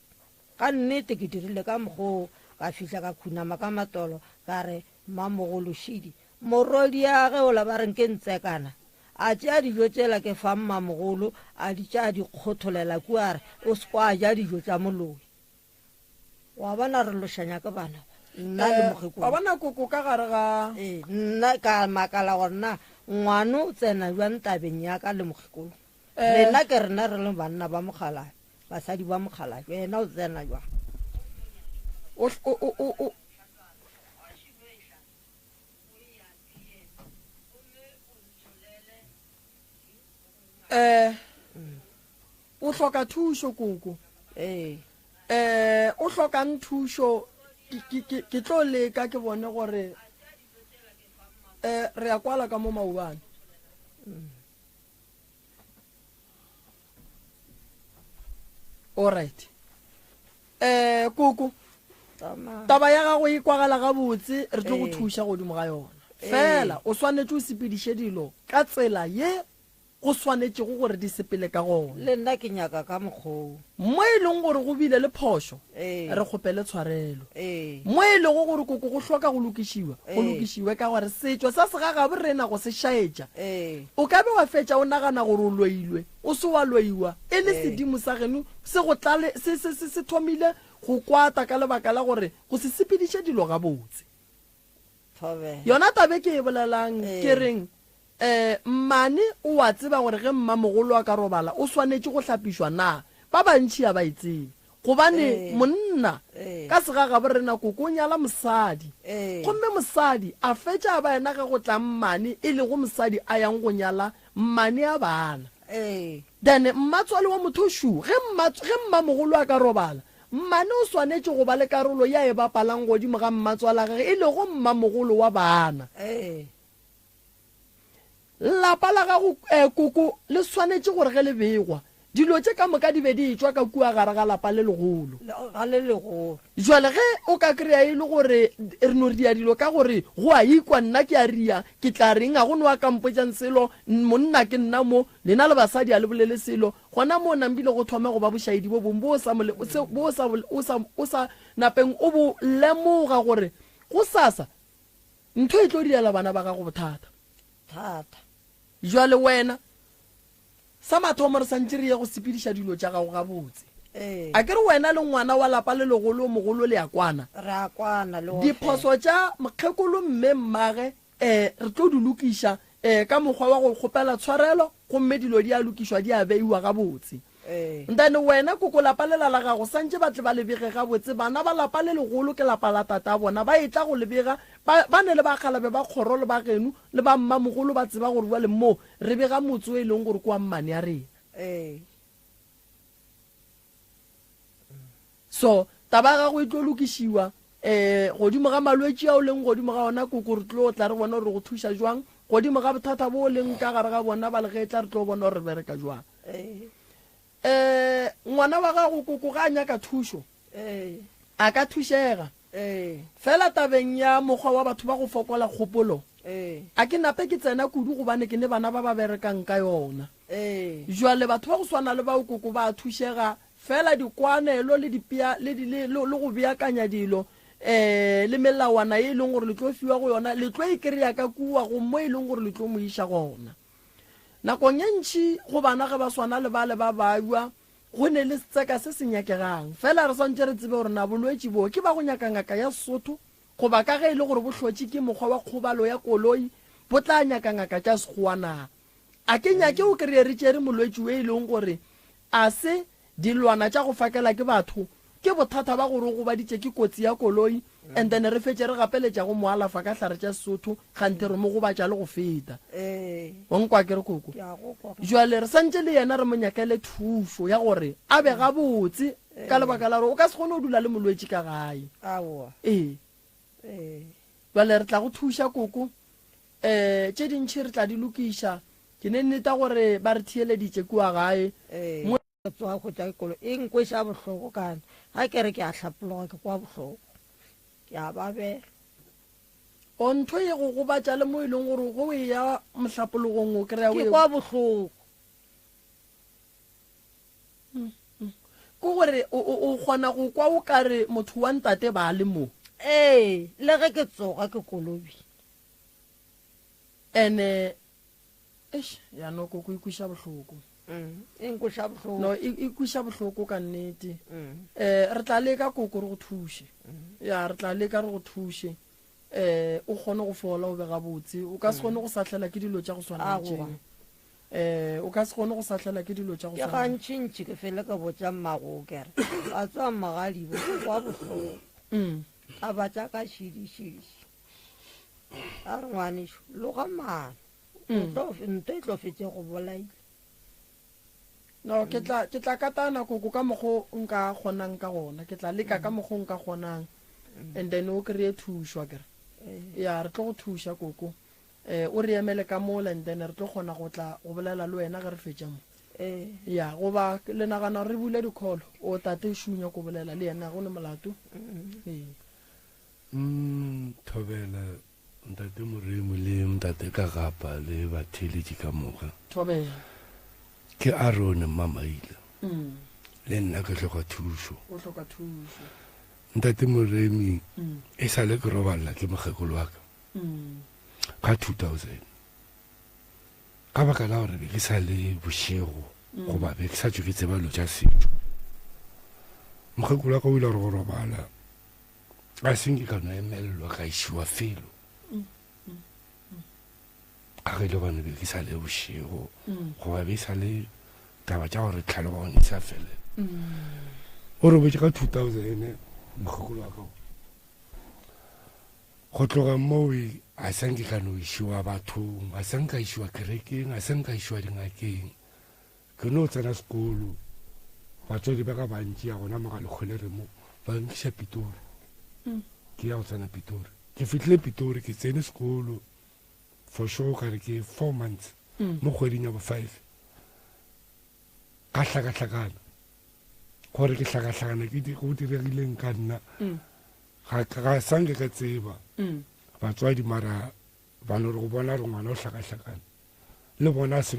Ka nnete ke dirile ka mokgwa oo, ka fihla ka khunama ka matolo ka re, Mmamogolo šidi, morwediage ola ba reng ke Ntsekana, a tšea dijo tšela ke fa mmamogolo, a di tšea a di kgotholela kua a re, O se kwa ja dijo tša moloi. Wa bona re lošanya ke bana ba, nna le Eh, mokgekolo. wa bona koko ka gare ga Ee, nna ka makala gore na ngwano o tsena bjang tabeng ya ka le mokgekolo. Eh. Rena ke rena re le banna ba mokgalabje, basadi ba mokgalabje, yena o tsena bjang? o, o, o, o, o, Eh, o hloka thušo koko. Ee. Eh, o hlokang thušo ke, ke, ke tlo leka ke bone gore eh re ya kwala ka mo maubane. Alright. Eh koko taba ya gago e kwagala gabotse re tlo go thuša godimo ga yona. Fela o swanetše o sepediše dilo ka tsela ye go swanetšego gore di sepele ka gona. Le nna ke nyaka ka mokgwa wo. Mo e leng gore go bile le phošo, re kgopele tshwarelo. Mo e lego gore koko go hloka go lokišiwa, go lokišiwe ka gore setšo sa segagabo rena go se šaetša. O ka be wa fetša o nagana gore o loilwe, o se wa loiwa, e le sedimo sa geno se go tlale, se, se, se, se thomile go kwata ka lebaka la gore go se sepediše dilo gabotse. Thobela. Yona taba e ke e bolelang, ke reng, um mmane o a tseba gore ge mmamogolo a ka robala o swanetše go hlapišwa na? Ba bantši ga ba e tsebe. Gobane monna ka segagabo rena koko o nyala mosadi, gomme mosadi a fetša a ba yena ge go tla mmane e lego mosadi a yang go nyala mmane a bana. Then mmatswale wa motho šu, ge mma, ge mmamogolo a ka robala, mmane o swanetše go ba le karolo ye a e bapalang godimo ga mmatswala gage e lego mmamogolo wa bana. Lapa la gago, eh, koko, le swanetše gore ge le begwa, dilo tše ka moka di be di etšwa ka kua gare ga lapa le legolo. Ga le legolo. Jwale ge o ka kry-a e le gore re no ria dilo ka gore go a ikwa, nna ke a ria, ke tla reng, ga go no a ka mpotšang selo, monna ke nna mo, lena le basadi ga le bolele selo, gona moo nambile go thome go ba bošaedi bo bongwe bo o sa, bo o sa, o sa, o sa napeng o bo lemoga gore gosasa Ntho e tlo direla bana ba gago bothata. Thata. Jwale wena, sa mathomo re santše re ye go sepediša dilo tša gago gabotse. Ee. A ke re wena le ngwana wa lapa le legolo mogolo le a kwana? Re a kwana le Diphoso tša mokgekolo mme mmage eh re tlo di lokiša eh ka mokgwa wa go kgopela tshwarelo gomme dilo di a lokišwa di a beiwa gabotse. Then wena koko lapa lela la gago santše ba tle ba le bege gabotse bana ba lapa le legolo ke lapa la tata bona ba etla go le bega ba ba ne le bakgalabe ba kgoro le ba geno le ba mmamogolo ba tseba gore bjale mo re bega motse o e leng gore ke wa mmane ya rena. So taba ya gago e tlo lokišiwa um godimo ga malwetši a o leng godimo ga ona koko re tlo tla re bona gore re go thuša jwang godimo ga bothata bo o leng ka gare ga bona ba legetla re tlo bona gore re bereka jwang. Um ngwana wa gago koko ga a nyaka thušo a ka thušega fela tabeng ya mokgwa wa batho ba go fokola kgopolo a ke nape ke tsena kudu gobane ke ne bana ba ba berekang ka yona. Jwale batho ba go swana le bao koko ba a thušega fela dikwanelo le dipea le, le, le, le go beakanya dilo um le melawana ye e leng gore le tlo fiwa go yona le tlo e kry-a ka kua go mo e leng gore le tlo mo iša gona. Nakong ye ntši go bana ge ba swana le bale ba babja, go ne le setseka se se nyakegang. Fela re swantše re tsebe gore na bolwetši bo ke ba go nyaka ngaka ya Sesotho goba ka ge e le gore bo hlotše ke mokgwa wa kgobalo ya koloi bo tla nyaka ngaka tša Sekgowa na. A ke nyake o kreye re tšere molwetši we e leng gore a se dilwana tša go fakela ke batho. Ke bothata ba gore o gobaditše ke kotsi ya koloi and then re fetše re gapeletša go mo alafa ka hlare tša Sesotho kganthe re mo gobatša le go feta. Wa nkwa akere koko? Jwale re santše le yena re mo nyakele thušo ya gore a be gabotse ka lebaka la gore o ka se kgone go dula le molwetši ka gae. Ee. Bjale re tla go thuša koko. Um tše dintši re tla di lokiša. Ke ne nneta gore ba re theeleditše kua gae. Mo. Ke tsoga go tša kolo e nkweša bohloko kana ga ke re ke a hlapologa ke kwa bohloko ke a babela. O ntho e go gobatša le mo e leng gore ge o eya mohlapologong o kry-a o Ke kwa bohloko. Ke gore o, o, o kgona go kwa o ka re motho wa ntate ba le mo. Ee, le ge ke tsoga ke kolobile. Ene, eish, ya no koko e kweša bohloko. Mm, e nkweša bohloko. No, e, e kweša bohloko ka nnete. Mm. Eh, re tla leka koko re go thuše. Mm. Ya, re tla leka re go thuše. Eh, o kgone go fola o be gabotse. O ka se mm. kgone go sahlela ke dilo tša go swana le tšeo. Eh, o ka se kgone go sahlela ke dilo tša go swana. Ke gantšintši ke fele ka botša mmago kere. Ba tswa mmagadibo kwa bohloko. Mm. A ba tša ka šidi šidi. A re ngwanešu, loga maano. Mm. Ntho e tlo fetse go bolaile. No, ke tla ke tla katana koko ka mokgo nka kgonang ka gona. Ke tla leka ka mokgo nka kgonang. And then o kry-e thušo akere. Ya, re tlo go thuša koko. Eh, o re emele ka mola and then re tlo kgona go tla go bolela le wena ge re fetša mo. Ya, goba le nagana gore re bule di-call? O tate Shu nyako bolela le yena, go ne molato. Ee. Mm, thobela Ntate Moremi le Ntate Kagapa le batheeletši ka moka. Thobela. Ke Arone Mmamaila. Mm. Le nna ke hloka thušo. O hloka thušo. Ntate Moremi mm. e sa le ke roballa ke mokgekolo wa ka. Mm. Ka 2000. Ka baka la gore be ke sa le bošego mm. goba be ke sa tšwe ke tseba dilo tša setšo. Mokgekolo wa ka o ile gore go robala a seng ke ka no emelelwa ka išiwa felo ka ge e le gone be ke sa le bošego goba be e sa le taba tša gore tlhaloganyo e sa felela o robetše ka 2000 mokgekolo wa ka go tloga moo a sa nke ka no išiwa bathong a sa nka išiwa kerekeng a sa nka išiwa dingakeng Ke no tsena sekolo, batswadi ba ka ba ntšea gona mo ga Lekgwelere mo, ba nkiša Pitori. Ke ya go tsena Pitori. Ke fihlile Pitori, ke tsene sekolo, for sure ka re ke four months, mo kgweding ya bo five. Ka hlakahlakana. Gore ke hlakahlakana ke di, go diregileng ka nna, ga, ga sa nke ka tseba. Batswadi mara ba no re go bona gore ngwana o hlakahlakane, le bona se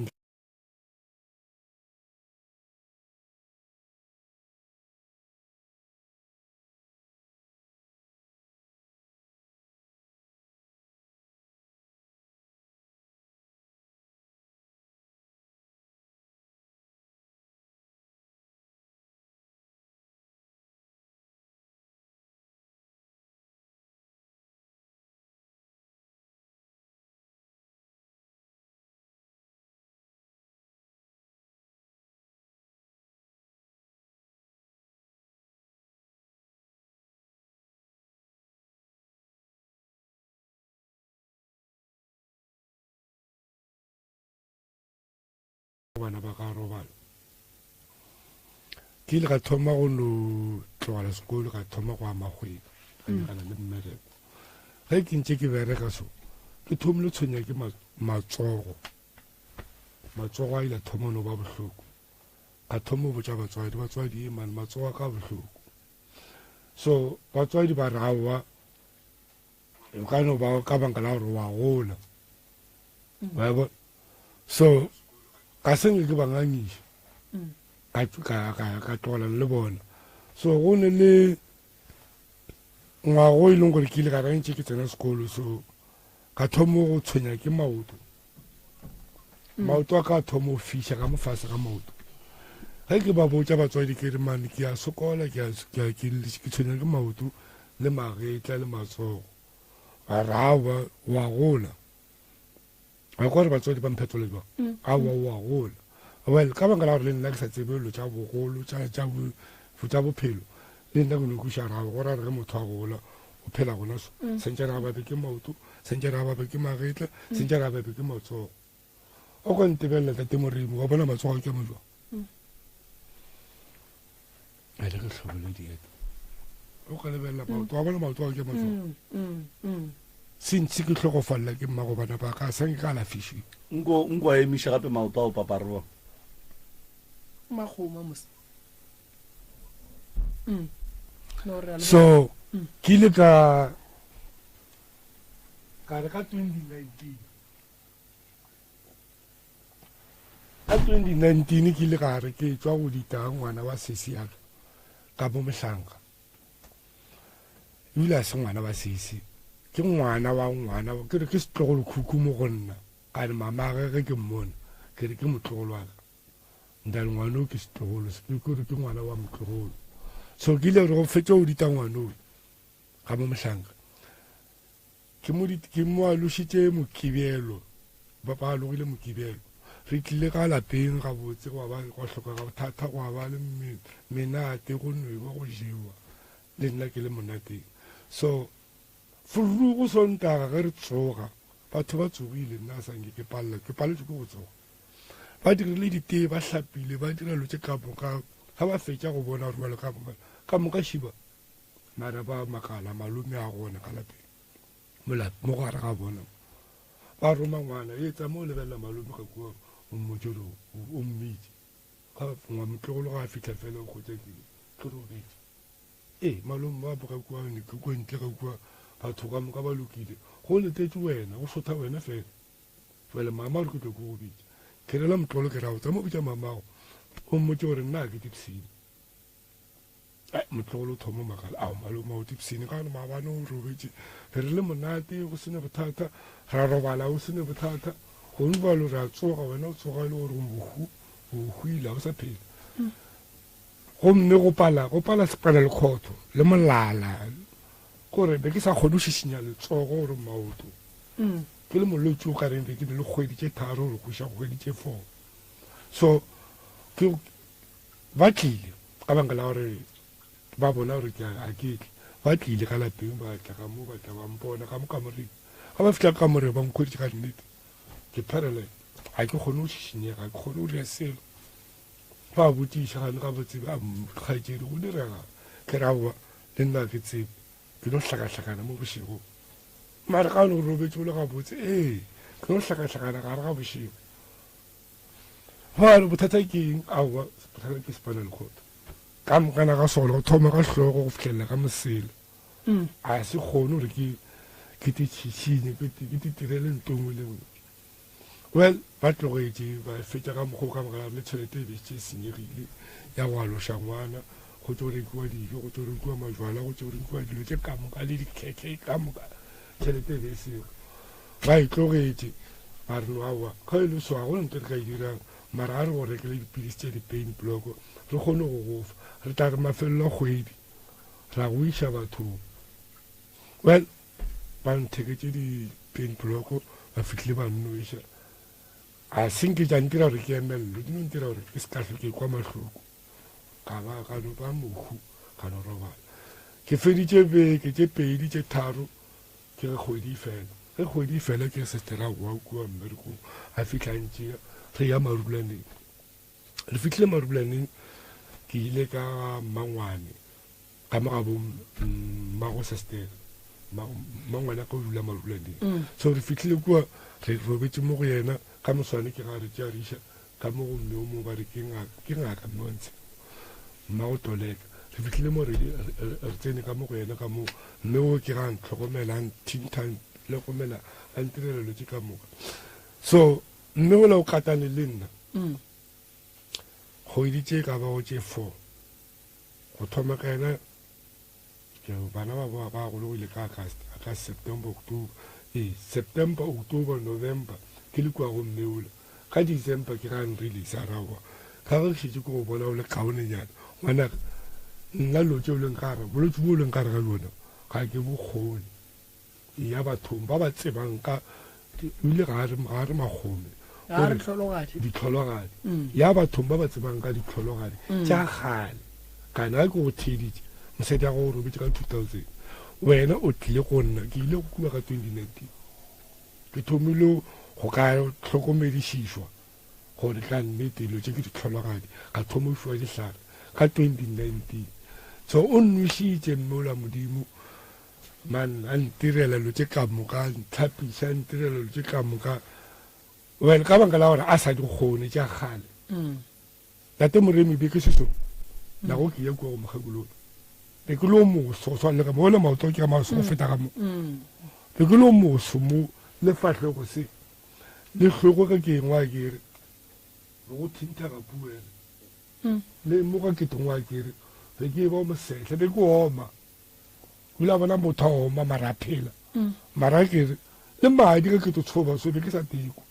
bana ba ka robala ke ile ka thoma go no tlogela sekolo ka thoma go ama kgwebo ka nyakana le mmereko ge ke ntše ke bereka so ke thomile tshwenya ke matsogo Matsogo a ile a thoma no ba bohloko. Ka thoma go botša batswadi, batswadi e man, matsogo a ka bohloko. So batswadi ba re aowa, o ka no ba ka banka la gore wa gola. Wa bona? So ka se nke ke ba ngangiša. Ka ka ka ka tlogelana le bona. So go ne le ngwago e leng gore ke ile ka rantše ke tsena sekolo so ka thoma go tshwenya ke maoto mm. maoto a ka thoma go fiša ka mofase ga maoto ge ke ba botša batswadi ke re mane ke a sokola ke tshwenya ke maoto le magetla le matsogo ba ra wa gola Ga gore batswadi ba mphetole jwang mm. aowa o a gola well ka baka la gore le nna ke sa tsebe dilo tša bogolo tša bophelo. Le nna ke no kweša rago go ra re ge motho a gola o phela gona so. Sentše re a babe ke maoto, sentše re a babe ke magetla, sentše re a babe ke matsogo. O ka ntebelela tate Moremi wa bona matsogo a ke mo jwang? A le ke hlobole dieta. O ka lebelela maoto wa bona maoto a ke mo jwang? Sentše ke hlokofalela ke mmago bana ba ka sa nke ka alafišiwa. Nko nko a emiša gape maoto ao papa re bone. Makgoma mos. Mm. No re a leboga. So ke ile ka ka re ka 2019 ka 2019 ke ile ka re ke tšwa go dita ngwana wa sesi ya ka ka bo mohlanka ebile a se ngwana wa sesi ke ngwana wa ngwana ke re ke setlogolo khukhu mo go nna ka re mamage ge ke mmona ke re ke motlogolo wa ka nta re ngwana o ke setlogolo ke re ke ngwana wa motlogolo so ke ile gore go fetša go dita ngwana o ga mo mohlanka ke mo ke mo alošitše mokibelo ba ba alogile mokibelo re tlile ka lapeng gabotse gwa ba gwa hloka bothata gwa ba le menate go nwewa go jewa le nna ke le monateng so Forogo Sontaga ge re tsoga batho ba tsogile nna a sanke ke palela ke paletšwe ke go tsoga ba dirile ditee ba hlapile ba dira lo tše ka moka ga ba fetša go bona gore ka moka ka moka šiba mara ba makala malome a gona ka lapeng mo gare ga bona ba roma ngwana e tsa mo lebelela malome ka kua o mmotse gore o mmitse ga ngwa motlogolo ga a fitlha fela o kgotsa ke ke robetse ee malome ba boka kua ne ke kua ntle ka kua batho ka moka ba lokile go letetše wena go sotha wena fela fela mama gore ke tlo ke go bitsa ke rela motlogolo ke ra go tsa mo bitsa mamago o mmotse gore nna ke dipsene Motlogolo o thoma makala ao malome ao dipsene ka gone maabane o robetše re re le monate go sene bothata ra robala o sene bothata gone balo re a tsoga wena o tsoga e le gore bohu o hwile ga o sa phela gomme go pala go pala sepala lekgotho le molala gore be ke sa kgone go šišinya letsogo gore maoto ke le molwetši o ka reng be ke ne le kgwedi tše tharo gore go iša kgwedi tše four so ke Ba tlile ka baka la gore ba bona gore ke a ke tle. Ba tlile ka lapeng ba tla ka mo ba tla ba mpona ka mo kamoreng. Ga ba fihla ka kamoreng ba nkhweditše ka nnete ke paralyzed. Ga ke kgone go šišinyega, ga ke kgone go dira selo. Ba botšiša gane ga ba tsebe, a kgaetšedi go direga. Ke re aowa le nna ga ke tsebe, ke no hlakahlakana mo bošegong. Mara ga o ne o robetše o le gabotse, ee ke no hlakahlakana gare ga bošego. Ba re bothata ke eng? Aowa, bothata ke spinal cord. Ka mokana ga sona, go thoma ka hlogo go fihlelela ka mosela. Mm. A se kgone gore ke ke te tšhitšhinye, ke te ke te tirele nto nngwe le nngwe. Well, ba tlogetše ba fetša ka mokgwa ka baka le tšhelete e be šetše e senyegile ya go aloša ngwana, go tšo rekiwa dijo, go tšo rekiwa majwala, go tšo rekiwa dilo tše ka moka le dikhekhe ka moka, tšhelete e be e sego. Ba e tlogetše, ba re, No, aowa, ge e le so, ga go na ntho e re ka e dirang, mara a re go rekele dipilisi tša di-pain block, re kgone go go fa. Re tla re mafelelo a kgwedi, ra go iša bathong. Well, ba ntheketše di-pain block, ba fihlile ba nnoša. A se nke tša ntira gore ke emelele, di no ntira gore ke se ka hlwe ke kwa mahloko. Ka ba ka no ba mohu, ka no robala. Ke feditše beke tše pedi, tše tharo, Ke ge kgwedi e fela. Ge kgwedi e fela ke sestera a boa kua mmerekong a fihla a ntšea re ya Marulaneng. Re fihlile Marulaneng ke ile ka mmangwane ka mo gabo mmago sestera mmangwane ka o dula Marulaneng. Mm. So re fihlile kua re robetše mo go yena ka moswane ke ga re tšea re iša ka mo go mme o mongwe ba re ke ngaka ke ngaka mme wa ntshe mmago toleka re fihlile mo re tsene ka mo go yena ka mo mme o ke ga ntlhokomela a nthintha lekomela a ntirela dilo tše ka moka so mme ola o katane le nna mm. kgwedi tše ka bago tše four go thoma ka yena bana ba ba ba gologile ka August ka September October ee September October November ke le kua go mme ola ka December ke ga nrelease a rawa ka ge ke šetše ke go bona o le kaonenyana ngwanaka nna lo tše o leng ka gare bolwetse bo o leng ka gare ga bjona ga ke bo kgone ya bathong ba ba tsebang ka ebile ga re ga re magome Ga re tlhologadi. ditlhologadi mm. ya bathong ba ba tsebang ka ditlhologadi mm. tša kgale kana ke go theeditše. Mosadi ya gago o robetše ka 2000. Wena o tlile go nna, ke ile go kua ka 2019. Ke thomile go ka hlokomedišišwa gore ka nnete dilo tše ke ditlhologadi, ka thoma go fiwa dihlare ka 2019. So o nnwešitše mme ola Modimo, man, a ntirela dilo tše ka moka, a ntlhapiša, a ntirela dilo tše ka moka. Well, ka baka la gore a sa di kgone tša kgale. Tate Moremi be ke se so. Nago ke ya kua go mokgekolola. Be ke lo moso go swana le ka mo le maoto ke a maso go feta ka mo. Be ke lo moso mo le fahlego se. Le hloko ge ke engwa ke re. Be go thintha ka puele. Le mo ka ke tongwa ke re. Be ke ba mosehle be ke oma. O ile a bona motho a oma mara a phela. Mara ke re le madi ge ke tlo tshoba so be ke sa teko.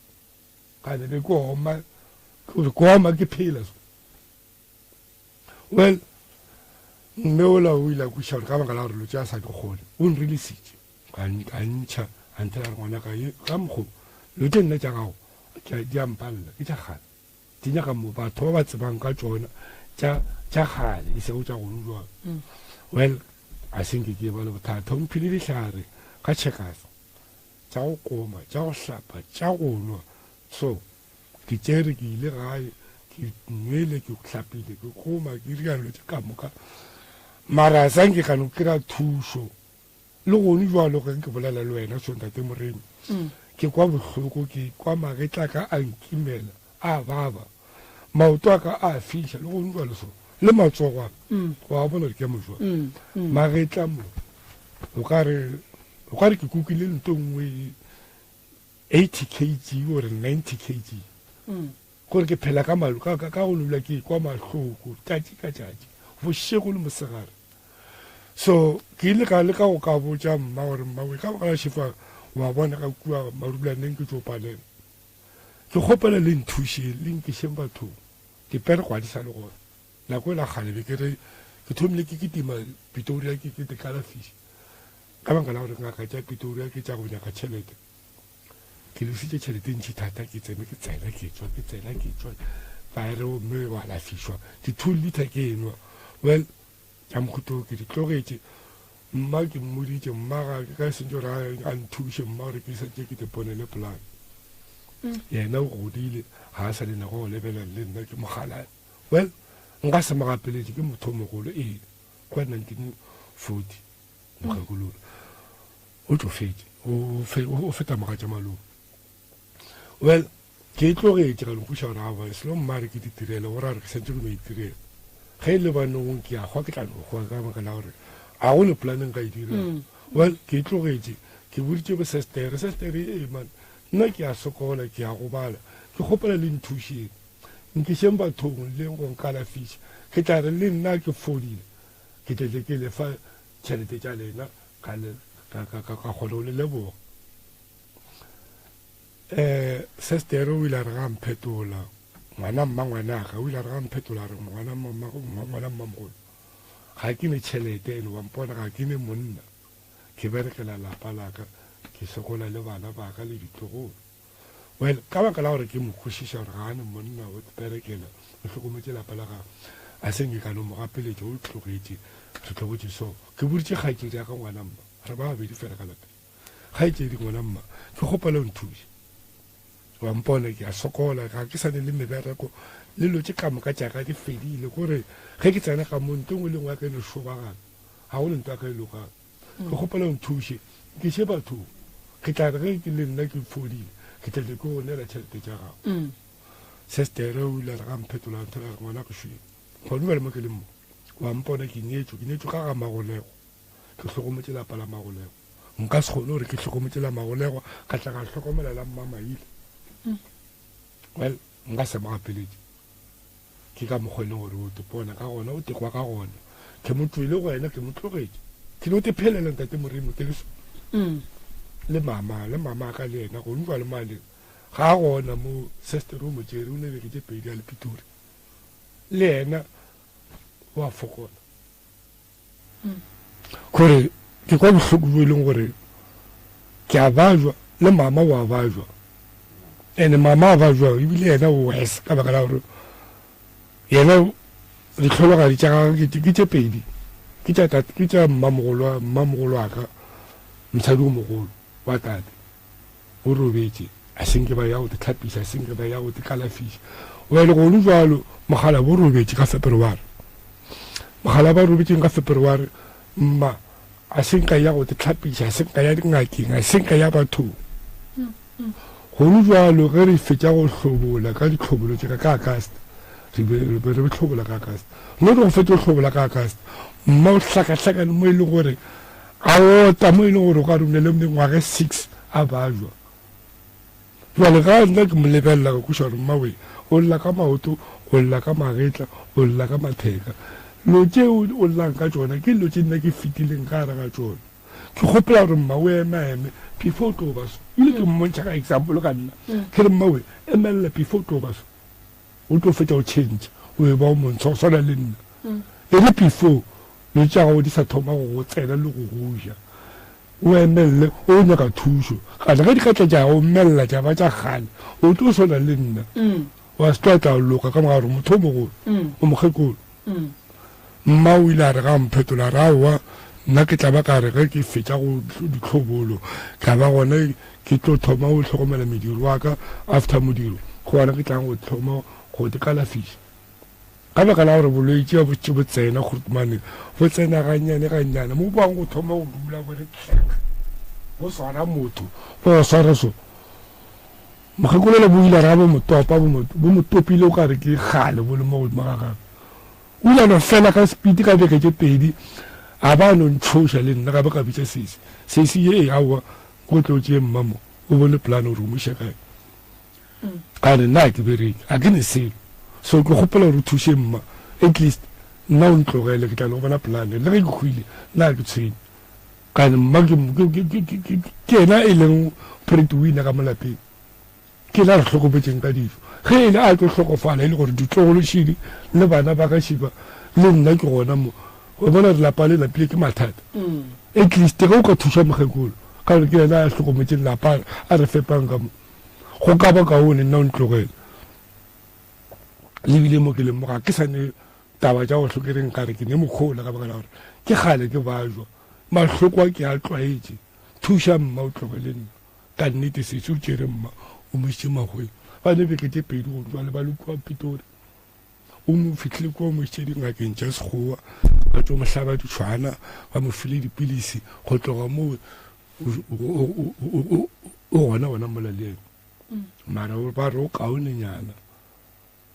Ka be be ke oma, ke ke oma ke phela so. Well, mme ola o ile a kwešiša gore ka baka la gore lo tše a sa di kgone, o nreleasitše. A ntšha, a nthela a re ngwana ka ye, ka mokgo, lo tše nna tša gago, di a mpalela, ke tša kgale. Di nyaka mo batho ba ba tsebang ka tšona, tša, tša kgale, e sego tša gone jwalo. Well, a se nke ke ba le bothata, o mphile dihlare ka Checkers. tša go koma, tša go hlapa, tša go nwa. So, ke tšere, ke ile gae, ke nwele, ke hlapile, ke koma, ke dira dilo tše ka moka. Mara sa nke ka no kry-a thušo. Le gone jwalo ge ke bolela le wena so ntate Moremi, ke kwa bohloko, ke kwa magetla ka a nkimela, a baba, maoto a ka a fiša, le gone jwalo so, le matsogo a ka, wa bona gore ke a mo jwang, magetla mo, o ka re O ka re ke kukile nto nngwe 80 kg or 90 kg. Gore ke phela ka malo ka ka go lula ke kwa mahloko tšatši ka tšatši, bošego le mosegare. So ke ile ka leka go ka botša mma gore mma we ka baka la šefa wa bona ka kua marulaneng ke tšo palela. Ke kgopela le nthuše le nkišeng bathong. Dipere gwa di sa le gona. Nako e la kgale be ke re ke thomile ke kitima Pretoria ke ke kalafiša. Ka baka la gore ngaka tša Pretoria ke tša go nyaka tšhelete. Ke lositše tšhelete e ntši thata ke tsene ke tsena ke tšwa ke tsena ke tšwa ba re mme wa alafišwa di-two liter ke enwa. Well tša mohuta ke di tlogetše. Mma ke mmoditše mma ga ke ka sentše gore a nthuše mma gore ke santše ke te ponele polane. Yena o godile ga a sa le nako go lebelela le nna ke mogalane. Well nka se mo gapeletše ke motho o mogolo ee kwa 1940 mokgekolola o tšofetše o feta mogatša malome. Well ke e tlogetše ka no kweša gore aowa selo mma re ke di tirele go ra gore ke santše ke no itirela. Ge e le banong ke a hwa ke tla no hwa ka baka la gore ga go ne polane nka e dirang. Well ke e tlogetše ke boditše bo sestere, sestere ee man nna ke a sokola ke a gobala ke kgopela le nthušeng. Nkišeng bathong le go nkalafiša. Ke tla re le nna ke fodile, ke tle tle ke le fa tšhelete tša lena, ka le, ka, ka, ka, ka kgona go le leboga. Um sestere o ile a re ga mphetola, ngwana mma ngwanaka o ile a re ga mphetola a re ngwana mma, ngwana mmamogolo, ga ke ne tšhelete ene wa mpona ga ke ne monna, ke berekela lapa la ka, ke sokola le bana ba ka le ditlogolo. Well, ka baka la gore ke mo kwešiša gore ga a ne monna o berekela, o hlokometše lapa la gagwe, a se nke ka no mo gapeletša, o tlogetše, re tlogetše. So, ke boditše kgaetšedi ya ka ngwana mma, re ba babedi fela ka lapeng. Kgaetšedi ngwana mma, ke kgopela o nthuše. Wa mpona ke a sokola, ga ke sa ne le mebereko, le lo tše ka moka tša ka di fedile. Kore ge ke tsena ka mo, nto nngwe le nngwe ya ka e no šobagana, ga go ne nto ya ka e lokang. Ke kgopela o nthuše, nkiše bathong. Ke tla re ge ke le nna ke fodile, ke tla tle ke go neela tšhelete tša gago. Sestere o ile a re ga mphetola a nthela a re, Ngwana ke šwele. Gone bjale mo ke leng mo, wa mpona ke nyetšwe, ke nyetšwe ka ga Magolego. Ke hlokometše lapa la Magolego. Nka se kgone gore ke hlokometše la Magolego ka tla ka hlokomela la Mmamaile. Well, nka se mo gapeletše. Ke ka mokgwa e leng gore o tepona ka gona, o tekwa ka gona. Ke mo tšwele go yena, ke mo tlogetše. Ke no te phelela ntate Morimo, ke le so. Le mama, le mama ka le yena, go utlwa le male. Ga a gona mo sister o mo tšere, o ne beke tše pedi a le Pitori. Le yena o a fokola. Gore ke kwa bohloko jo e leng gore ke a bajwa le mama wa bajwa ene mama a bajwa ebile yena o worse ka baka la gore yena ditlhologadi tša gagwe ke tše pedi. Ke tša tate, ke tša mmamogolo, mmamogolo wa ka, mosadi o mogolo wa tate. O robetše, a se nke ba ya go te hlapisa, a se nke ba ya go te kalafiša. Well, gonu jwalo, mogala bo robetše ka Feberware. Mogala ba robetšeng ka Feberware, mma, a se nka ya go te hlapisa, a se nka ya dingakeng, a se nka ya bathong. Gonu jwalo, ge re fetša go hlobola ka ditlhobolo tše ka ka August, re be re be re hlobola ka August. No re go fetša go hlobola ka August, mma o hlakahlakane mo e leng gore a ota mo e leng gore o ka re o ne le mengwaga e 6 a bajwa. Jwale ga nna ke mo lebelela ka kweša gore mmawe o lla ka maoto, o lla ka magetla, o lla ka matheka. Dilo tše o llang ka tšona ke dilo tše nna ke fetileng ka gare ga tšona. Ke kgopela gore mma o emaeme before o tlo ba so. Ebile ke mmontšha ka example ka nna. Ke re mmawe emelela before o tlo ba so. O tlo fetša o change o e ba o montsho go swana le nna. E re before dilo tša gago di sa thoma go go tsena le go go ja, o emelele o nyaka thušo. Gane ge di ka tla tša go omelela tša ba tša kgale, o tlo swana le nna. Wa se tlo tla loka ka morago gore motho o mogolo, o mokgekolo. Mma o ile a re ga a mphetola a re, Aowa, nna ke tla ba ka re ge ke fetša go ditlhobolo, tla ba gona ke tlo thoma go hlokomela mediro wa ka, after modiro ke gona ke tlang go thoma go di kalafiša. Ka baka la gore bolwetši ga bo tše bo tsena grootman, bo tsena gannyane gannyane, mo bang go thoma go dula bo re tlek, bo swara motho, bo go swara so. Mokgekolo le bo ile ra bo mo topa, bo mo, bo mo topile o ka re ke kgale bo le mo godimo ga gagwe. O ile a no fela ka speed ka beke tše pedi, a ba a no ntšhoša le nna, ka ba ka bitša sesi. Sesi ye, ee, aowa, o tlo tšee mma mo, o bone plan gore o mo iša kae. Ka re, nna ga ke bereke, ga ke ne selo. So ke kgopela gore o thuše mma, at least nna o ntlogele, ke tla no bona plan. Le ge ke hwile, nna ga ke tshwenye. Ka re, mma ke, ke, ke, ke, ke, ke yena e leng breadwinner ka mo lapeng. Ke yena a re hlokometšeng ka dijo. Ge e le a tlo hlokofala e le gore ditlogolo šidi le bana ba ka šiba le nna ke gona mo. Wa bona re lapa le lapile ke mathata. At least ge o ka thuša mokgekolo ka gore ke yena a hlokometšeng lapa a re fepang ka mo. Go ka ba kaone nna o ntlogele. Le bile mo ke leng mo ga ke sa ne taba tša go hlokere nkare ke ne mokgola ka baka la gore ke kgale ke bajwa. Mahloko a ke a tlwaetše. Thuša mma o tlogele nna. Ka nnete sesi o tšere mma o mo išitše Makgoweng. Ba ne beke tše pedi go tšwa le ba le kua Pitori. O mo fihlile kua o mo išitše dingakeng tša Sekgowa, ba tšo mo hlaba ditšhwana, ba mo file dipilisi. Go tloga moo o gona gona mola le yena. Mara ba re o kaonenyana.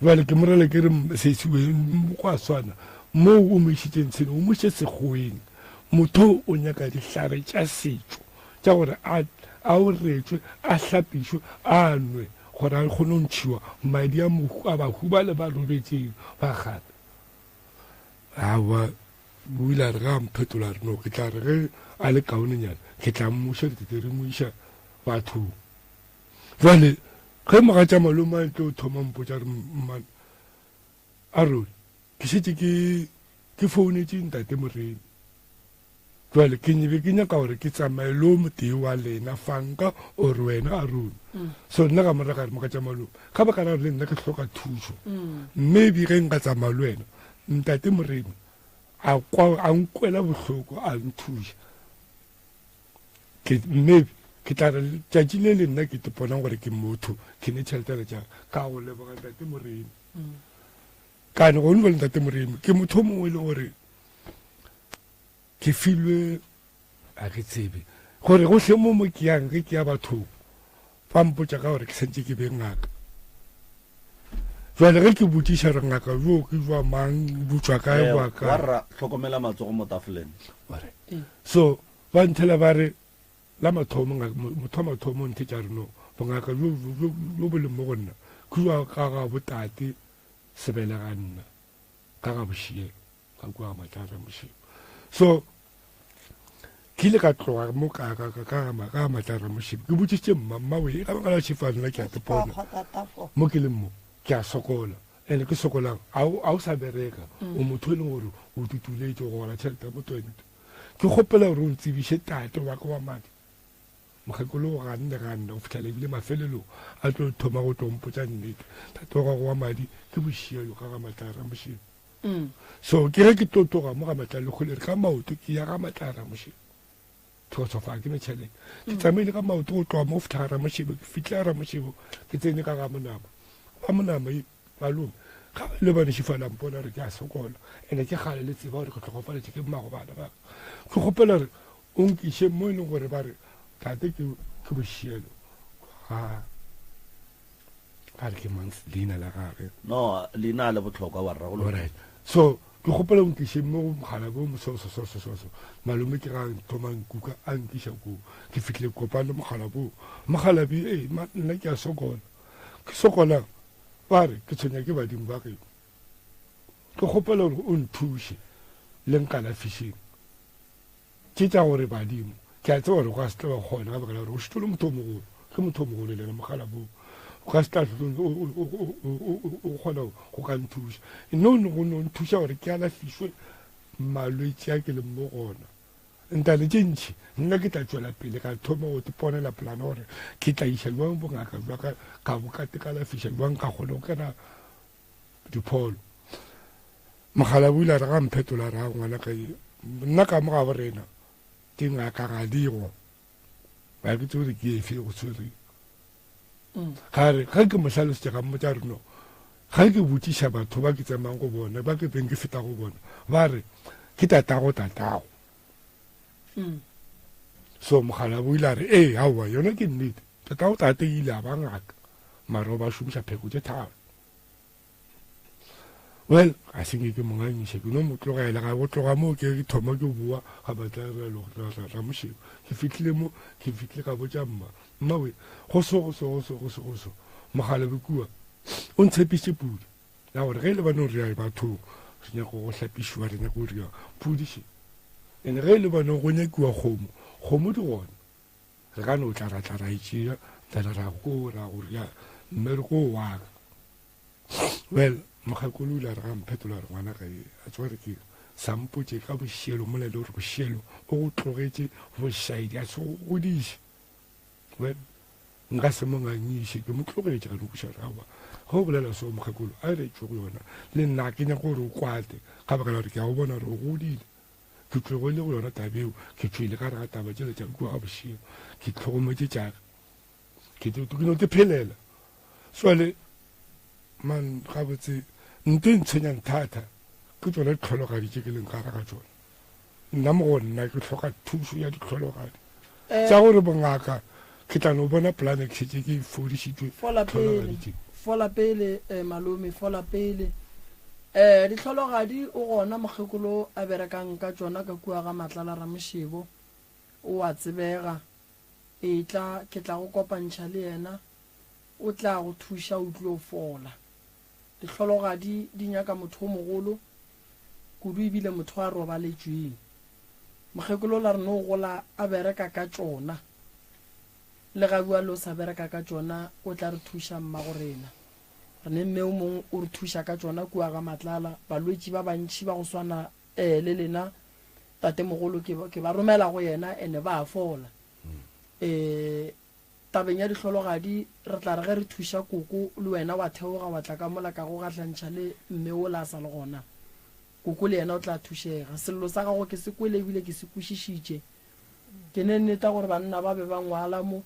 Bjale ke mo rela ke re sesi we go a swana moo o mo išitšeng tshene o mo iše sekgoweng motho o nyaka dihlare tša setšo tša gore a a oretšwe a hlapišwe a nwe gore a kgone go ntšhiwa madi a mohu a bahu ba le ba robetšeng ba gana awa o ile a re ga a mphetola a re no ke tla re ge a le kaonenyana ke tla mmuša ke tle re mo iša bathong Jwale ge mogatša malome a tlo thoma mpotša re mmane a re ke šetše ke ke founetše ntate Moremi jwale ke be ke nyaka gore ke tsamaye le o motee wa lena fanka or wena a rona mm. so nna ga mora ka re mogatša malome ga baka la gore le nna ke hloka thušo mm. maybe ge nka tsamaya le wena ntate Moremi a kwa a nkwela bohloko a nthuša Ke, mme ke tla re tšatši le le nna ke te ponang gore ke motho, ke ne tšhelete le tša ka go leboga ntate Moremi. Ka ne gone jwale ntate Moremi ke motho o mongwe e le gore ke filwe a ke tsebe gore gohle mo mo ke yang ge ke ya bathong ba mpotša ka gore ke santše ke be ngaka. Jwale ge ke botšiša re ngaka jo ke jwa mang bo tšwa kae Eh, bo a kae. wa rra hlokomela matsogo mo tafoleng. So ba nthela ba re la mathomo motho wa mathomo o nthetša re no bongaka bjo bjo bo leng mo go nna ke jwa ka ga botate sebelega nna ka ga bošielo ka kua ga matlare mošego so ke ile ka tloga mo ka ka ka ka ga matlare mošego ke botšišitše mma mma we ka baka la tšhefa nna ke a tepona mo ke leng mo ke a sokola ene ke sokolang a o sa bereka o motho e leng gore o tutuletše go gola tšhelete ya motwento Ke kgopela gore o ntsebiše tate wa ka wa madi. Mokgekolo o ganne ganne go fihla lebile mafelelong a tlo thoma go tlo mpotša nnete. Tate wa gago wa madi ke bošielo ka ga Matla Ramošebo. So ke ge ke tlo tloga mo ga Matlala lekgole re ka maoto ke ya ga Matlala Ramošebo. Because of ga ke ne tšhelete. Ke tsamaile ka maoto go tloga mo go fihla ga Ramošebo, ke fihle ga Ramošebo ke tsene ka ga Monama. Ga Monama e malome ga ba ile ba nešifala mpona gore ke a sokola ene ke kgale le tseba gore ke hlokofaletše ke mmago bana ba ka. Ke kgopela gore o nkiše mo e leng gore ba re tate ke ke bošielo ga ba re ke mang leina la gage. No, leina le bohlokwa wa rra go lo. Alright. So ke kgopela o nkiše mo go mogala bo so so so so so so. Malome ke ga thoma nkuka a nkiša koo. Ke fihlile kopane le mogala bo. Mogala bi eh ma nna ke a sokola. Ke sokola ba re ke tshwenya ke badimo ba geno. Ke kgopela gore o nthuše le nkalafišeng. Tše tša gore badimo, ke a tseba gore o ka se tle wa kgona ka baka la gore o šetše o le motho o mogolo, ke motho o mogolo le yena mokgalabje o. O ka se tla o kgona go ka nthuša. No no go no nthuša gore ke alafišwe malwetši a ke leng mo gona. Ntane tše ntši, nna ke tla tšwela pele ka thoma go iponela polane gore ke tla iša bjang bongaka bja ka, ka bo ka kalafiša bjang ka kgona go kena dipholo. Mokgalabje o ile a re ga mphetola a re, Ngwana ka, nna ka mo gabo rena dingaka ga di go. Ga ke tsebe gore ke efe e go tshwereng. Ga re ge ke mo hlalosetša ka mmotša re no ge ke botšiša batho ba ke tsamayang go bona ba ke beng ke feta go bona ba re ke tatago tatago. So mokgalabje o ile a re ee aowa yona ke nnete tatago tate ile a ba ngaka mara o ba šomiša pheko tše tharo. Well, ga se nke ke mo ngangiše, ke no mo tlogela. Ga go tloga moo ke ke thoma ke boa ga batla Ramošebo. Ke fihlile mo, ke fihlile ka botša mma, mma we, go so go so go so go so go so. Mogalabe kua o ntshepišitše pudi ya gore ge e le ba no re ya bathong re nyaka go hlapišiwa, re nyaka go dira pudi še. And ge e le ba no go nyakiwa kgomo, kgomo di gona. Re ka no tla ra tla ra e tšea, then ra go ra go ya mmereko wa ka. Well, mokgekolo o ile a re ga mphetola gore ngwana ga e a tswa re ke sampotše ka bošelo mola e le gore bošelo o go tlogetše bošaedi a se go godiše. Well, nka se mo ngangiše ke mo tlogetše ka no kweša gore aowa ge o bolela so mokgekolo a re tšwe go yona le nna ke nyaka gore o kwate ka baka la gore ke a go bona gore o godile. Ke tlogile go yona taba eo, ke tšwele ka gare ga taba tšela tša kua ga bošego, ke hlokometše tša ka, ke ke no ke phelela. Jwale man gabotse nto e ntshwenyang thata ke tsona ditlhologadi tše ke leng ka gare ga tsona. Nna mo go nna ke hloka thušo ya ditlhologadi eh. tša gore bongaka ke tla no bona polane ke šetše ke fodišitšwe Fola pele, fola pele eh, malome, fola pele. Eh, dihlologadi o gona mokgekolo a berekang ka tšona ka kua ga Matlala Ramošebo. O a tsebega. Etla, ke tla go kopantšha le yena. O tla go thuša o tlo fola. Dihlologadi di nyaka motho o mogolo kudu ebile motho a robaletšweng. Mokgekolo la re no gola a bereka ka tšona. Le ga bjale o sa bereka ka tšona, o tla re thuša mmagorena. Re ne mme o mongwe o re thuša ka tšona kua ga Matlala. Balwetši ba bantši ba go swana eh, le lena tatemogolo ke, ke ba romela go yena ene ba a fola. Eh, tabeng ya dihlologadi re tla re ge re thuša koko le wena wa theoga wa tla ka mola ka go gahlantšha le mme ola a sa le gona. Koko le yena o tla thušega. Sello sa gago ke se kwele ebile ke se kwešišitše. Ke ne nneta gore banna ba be ba ngwala mo.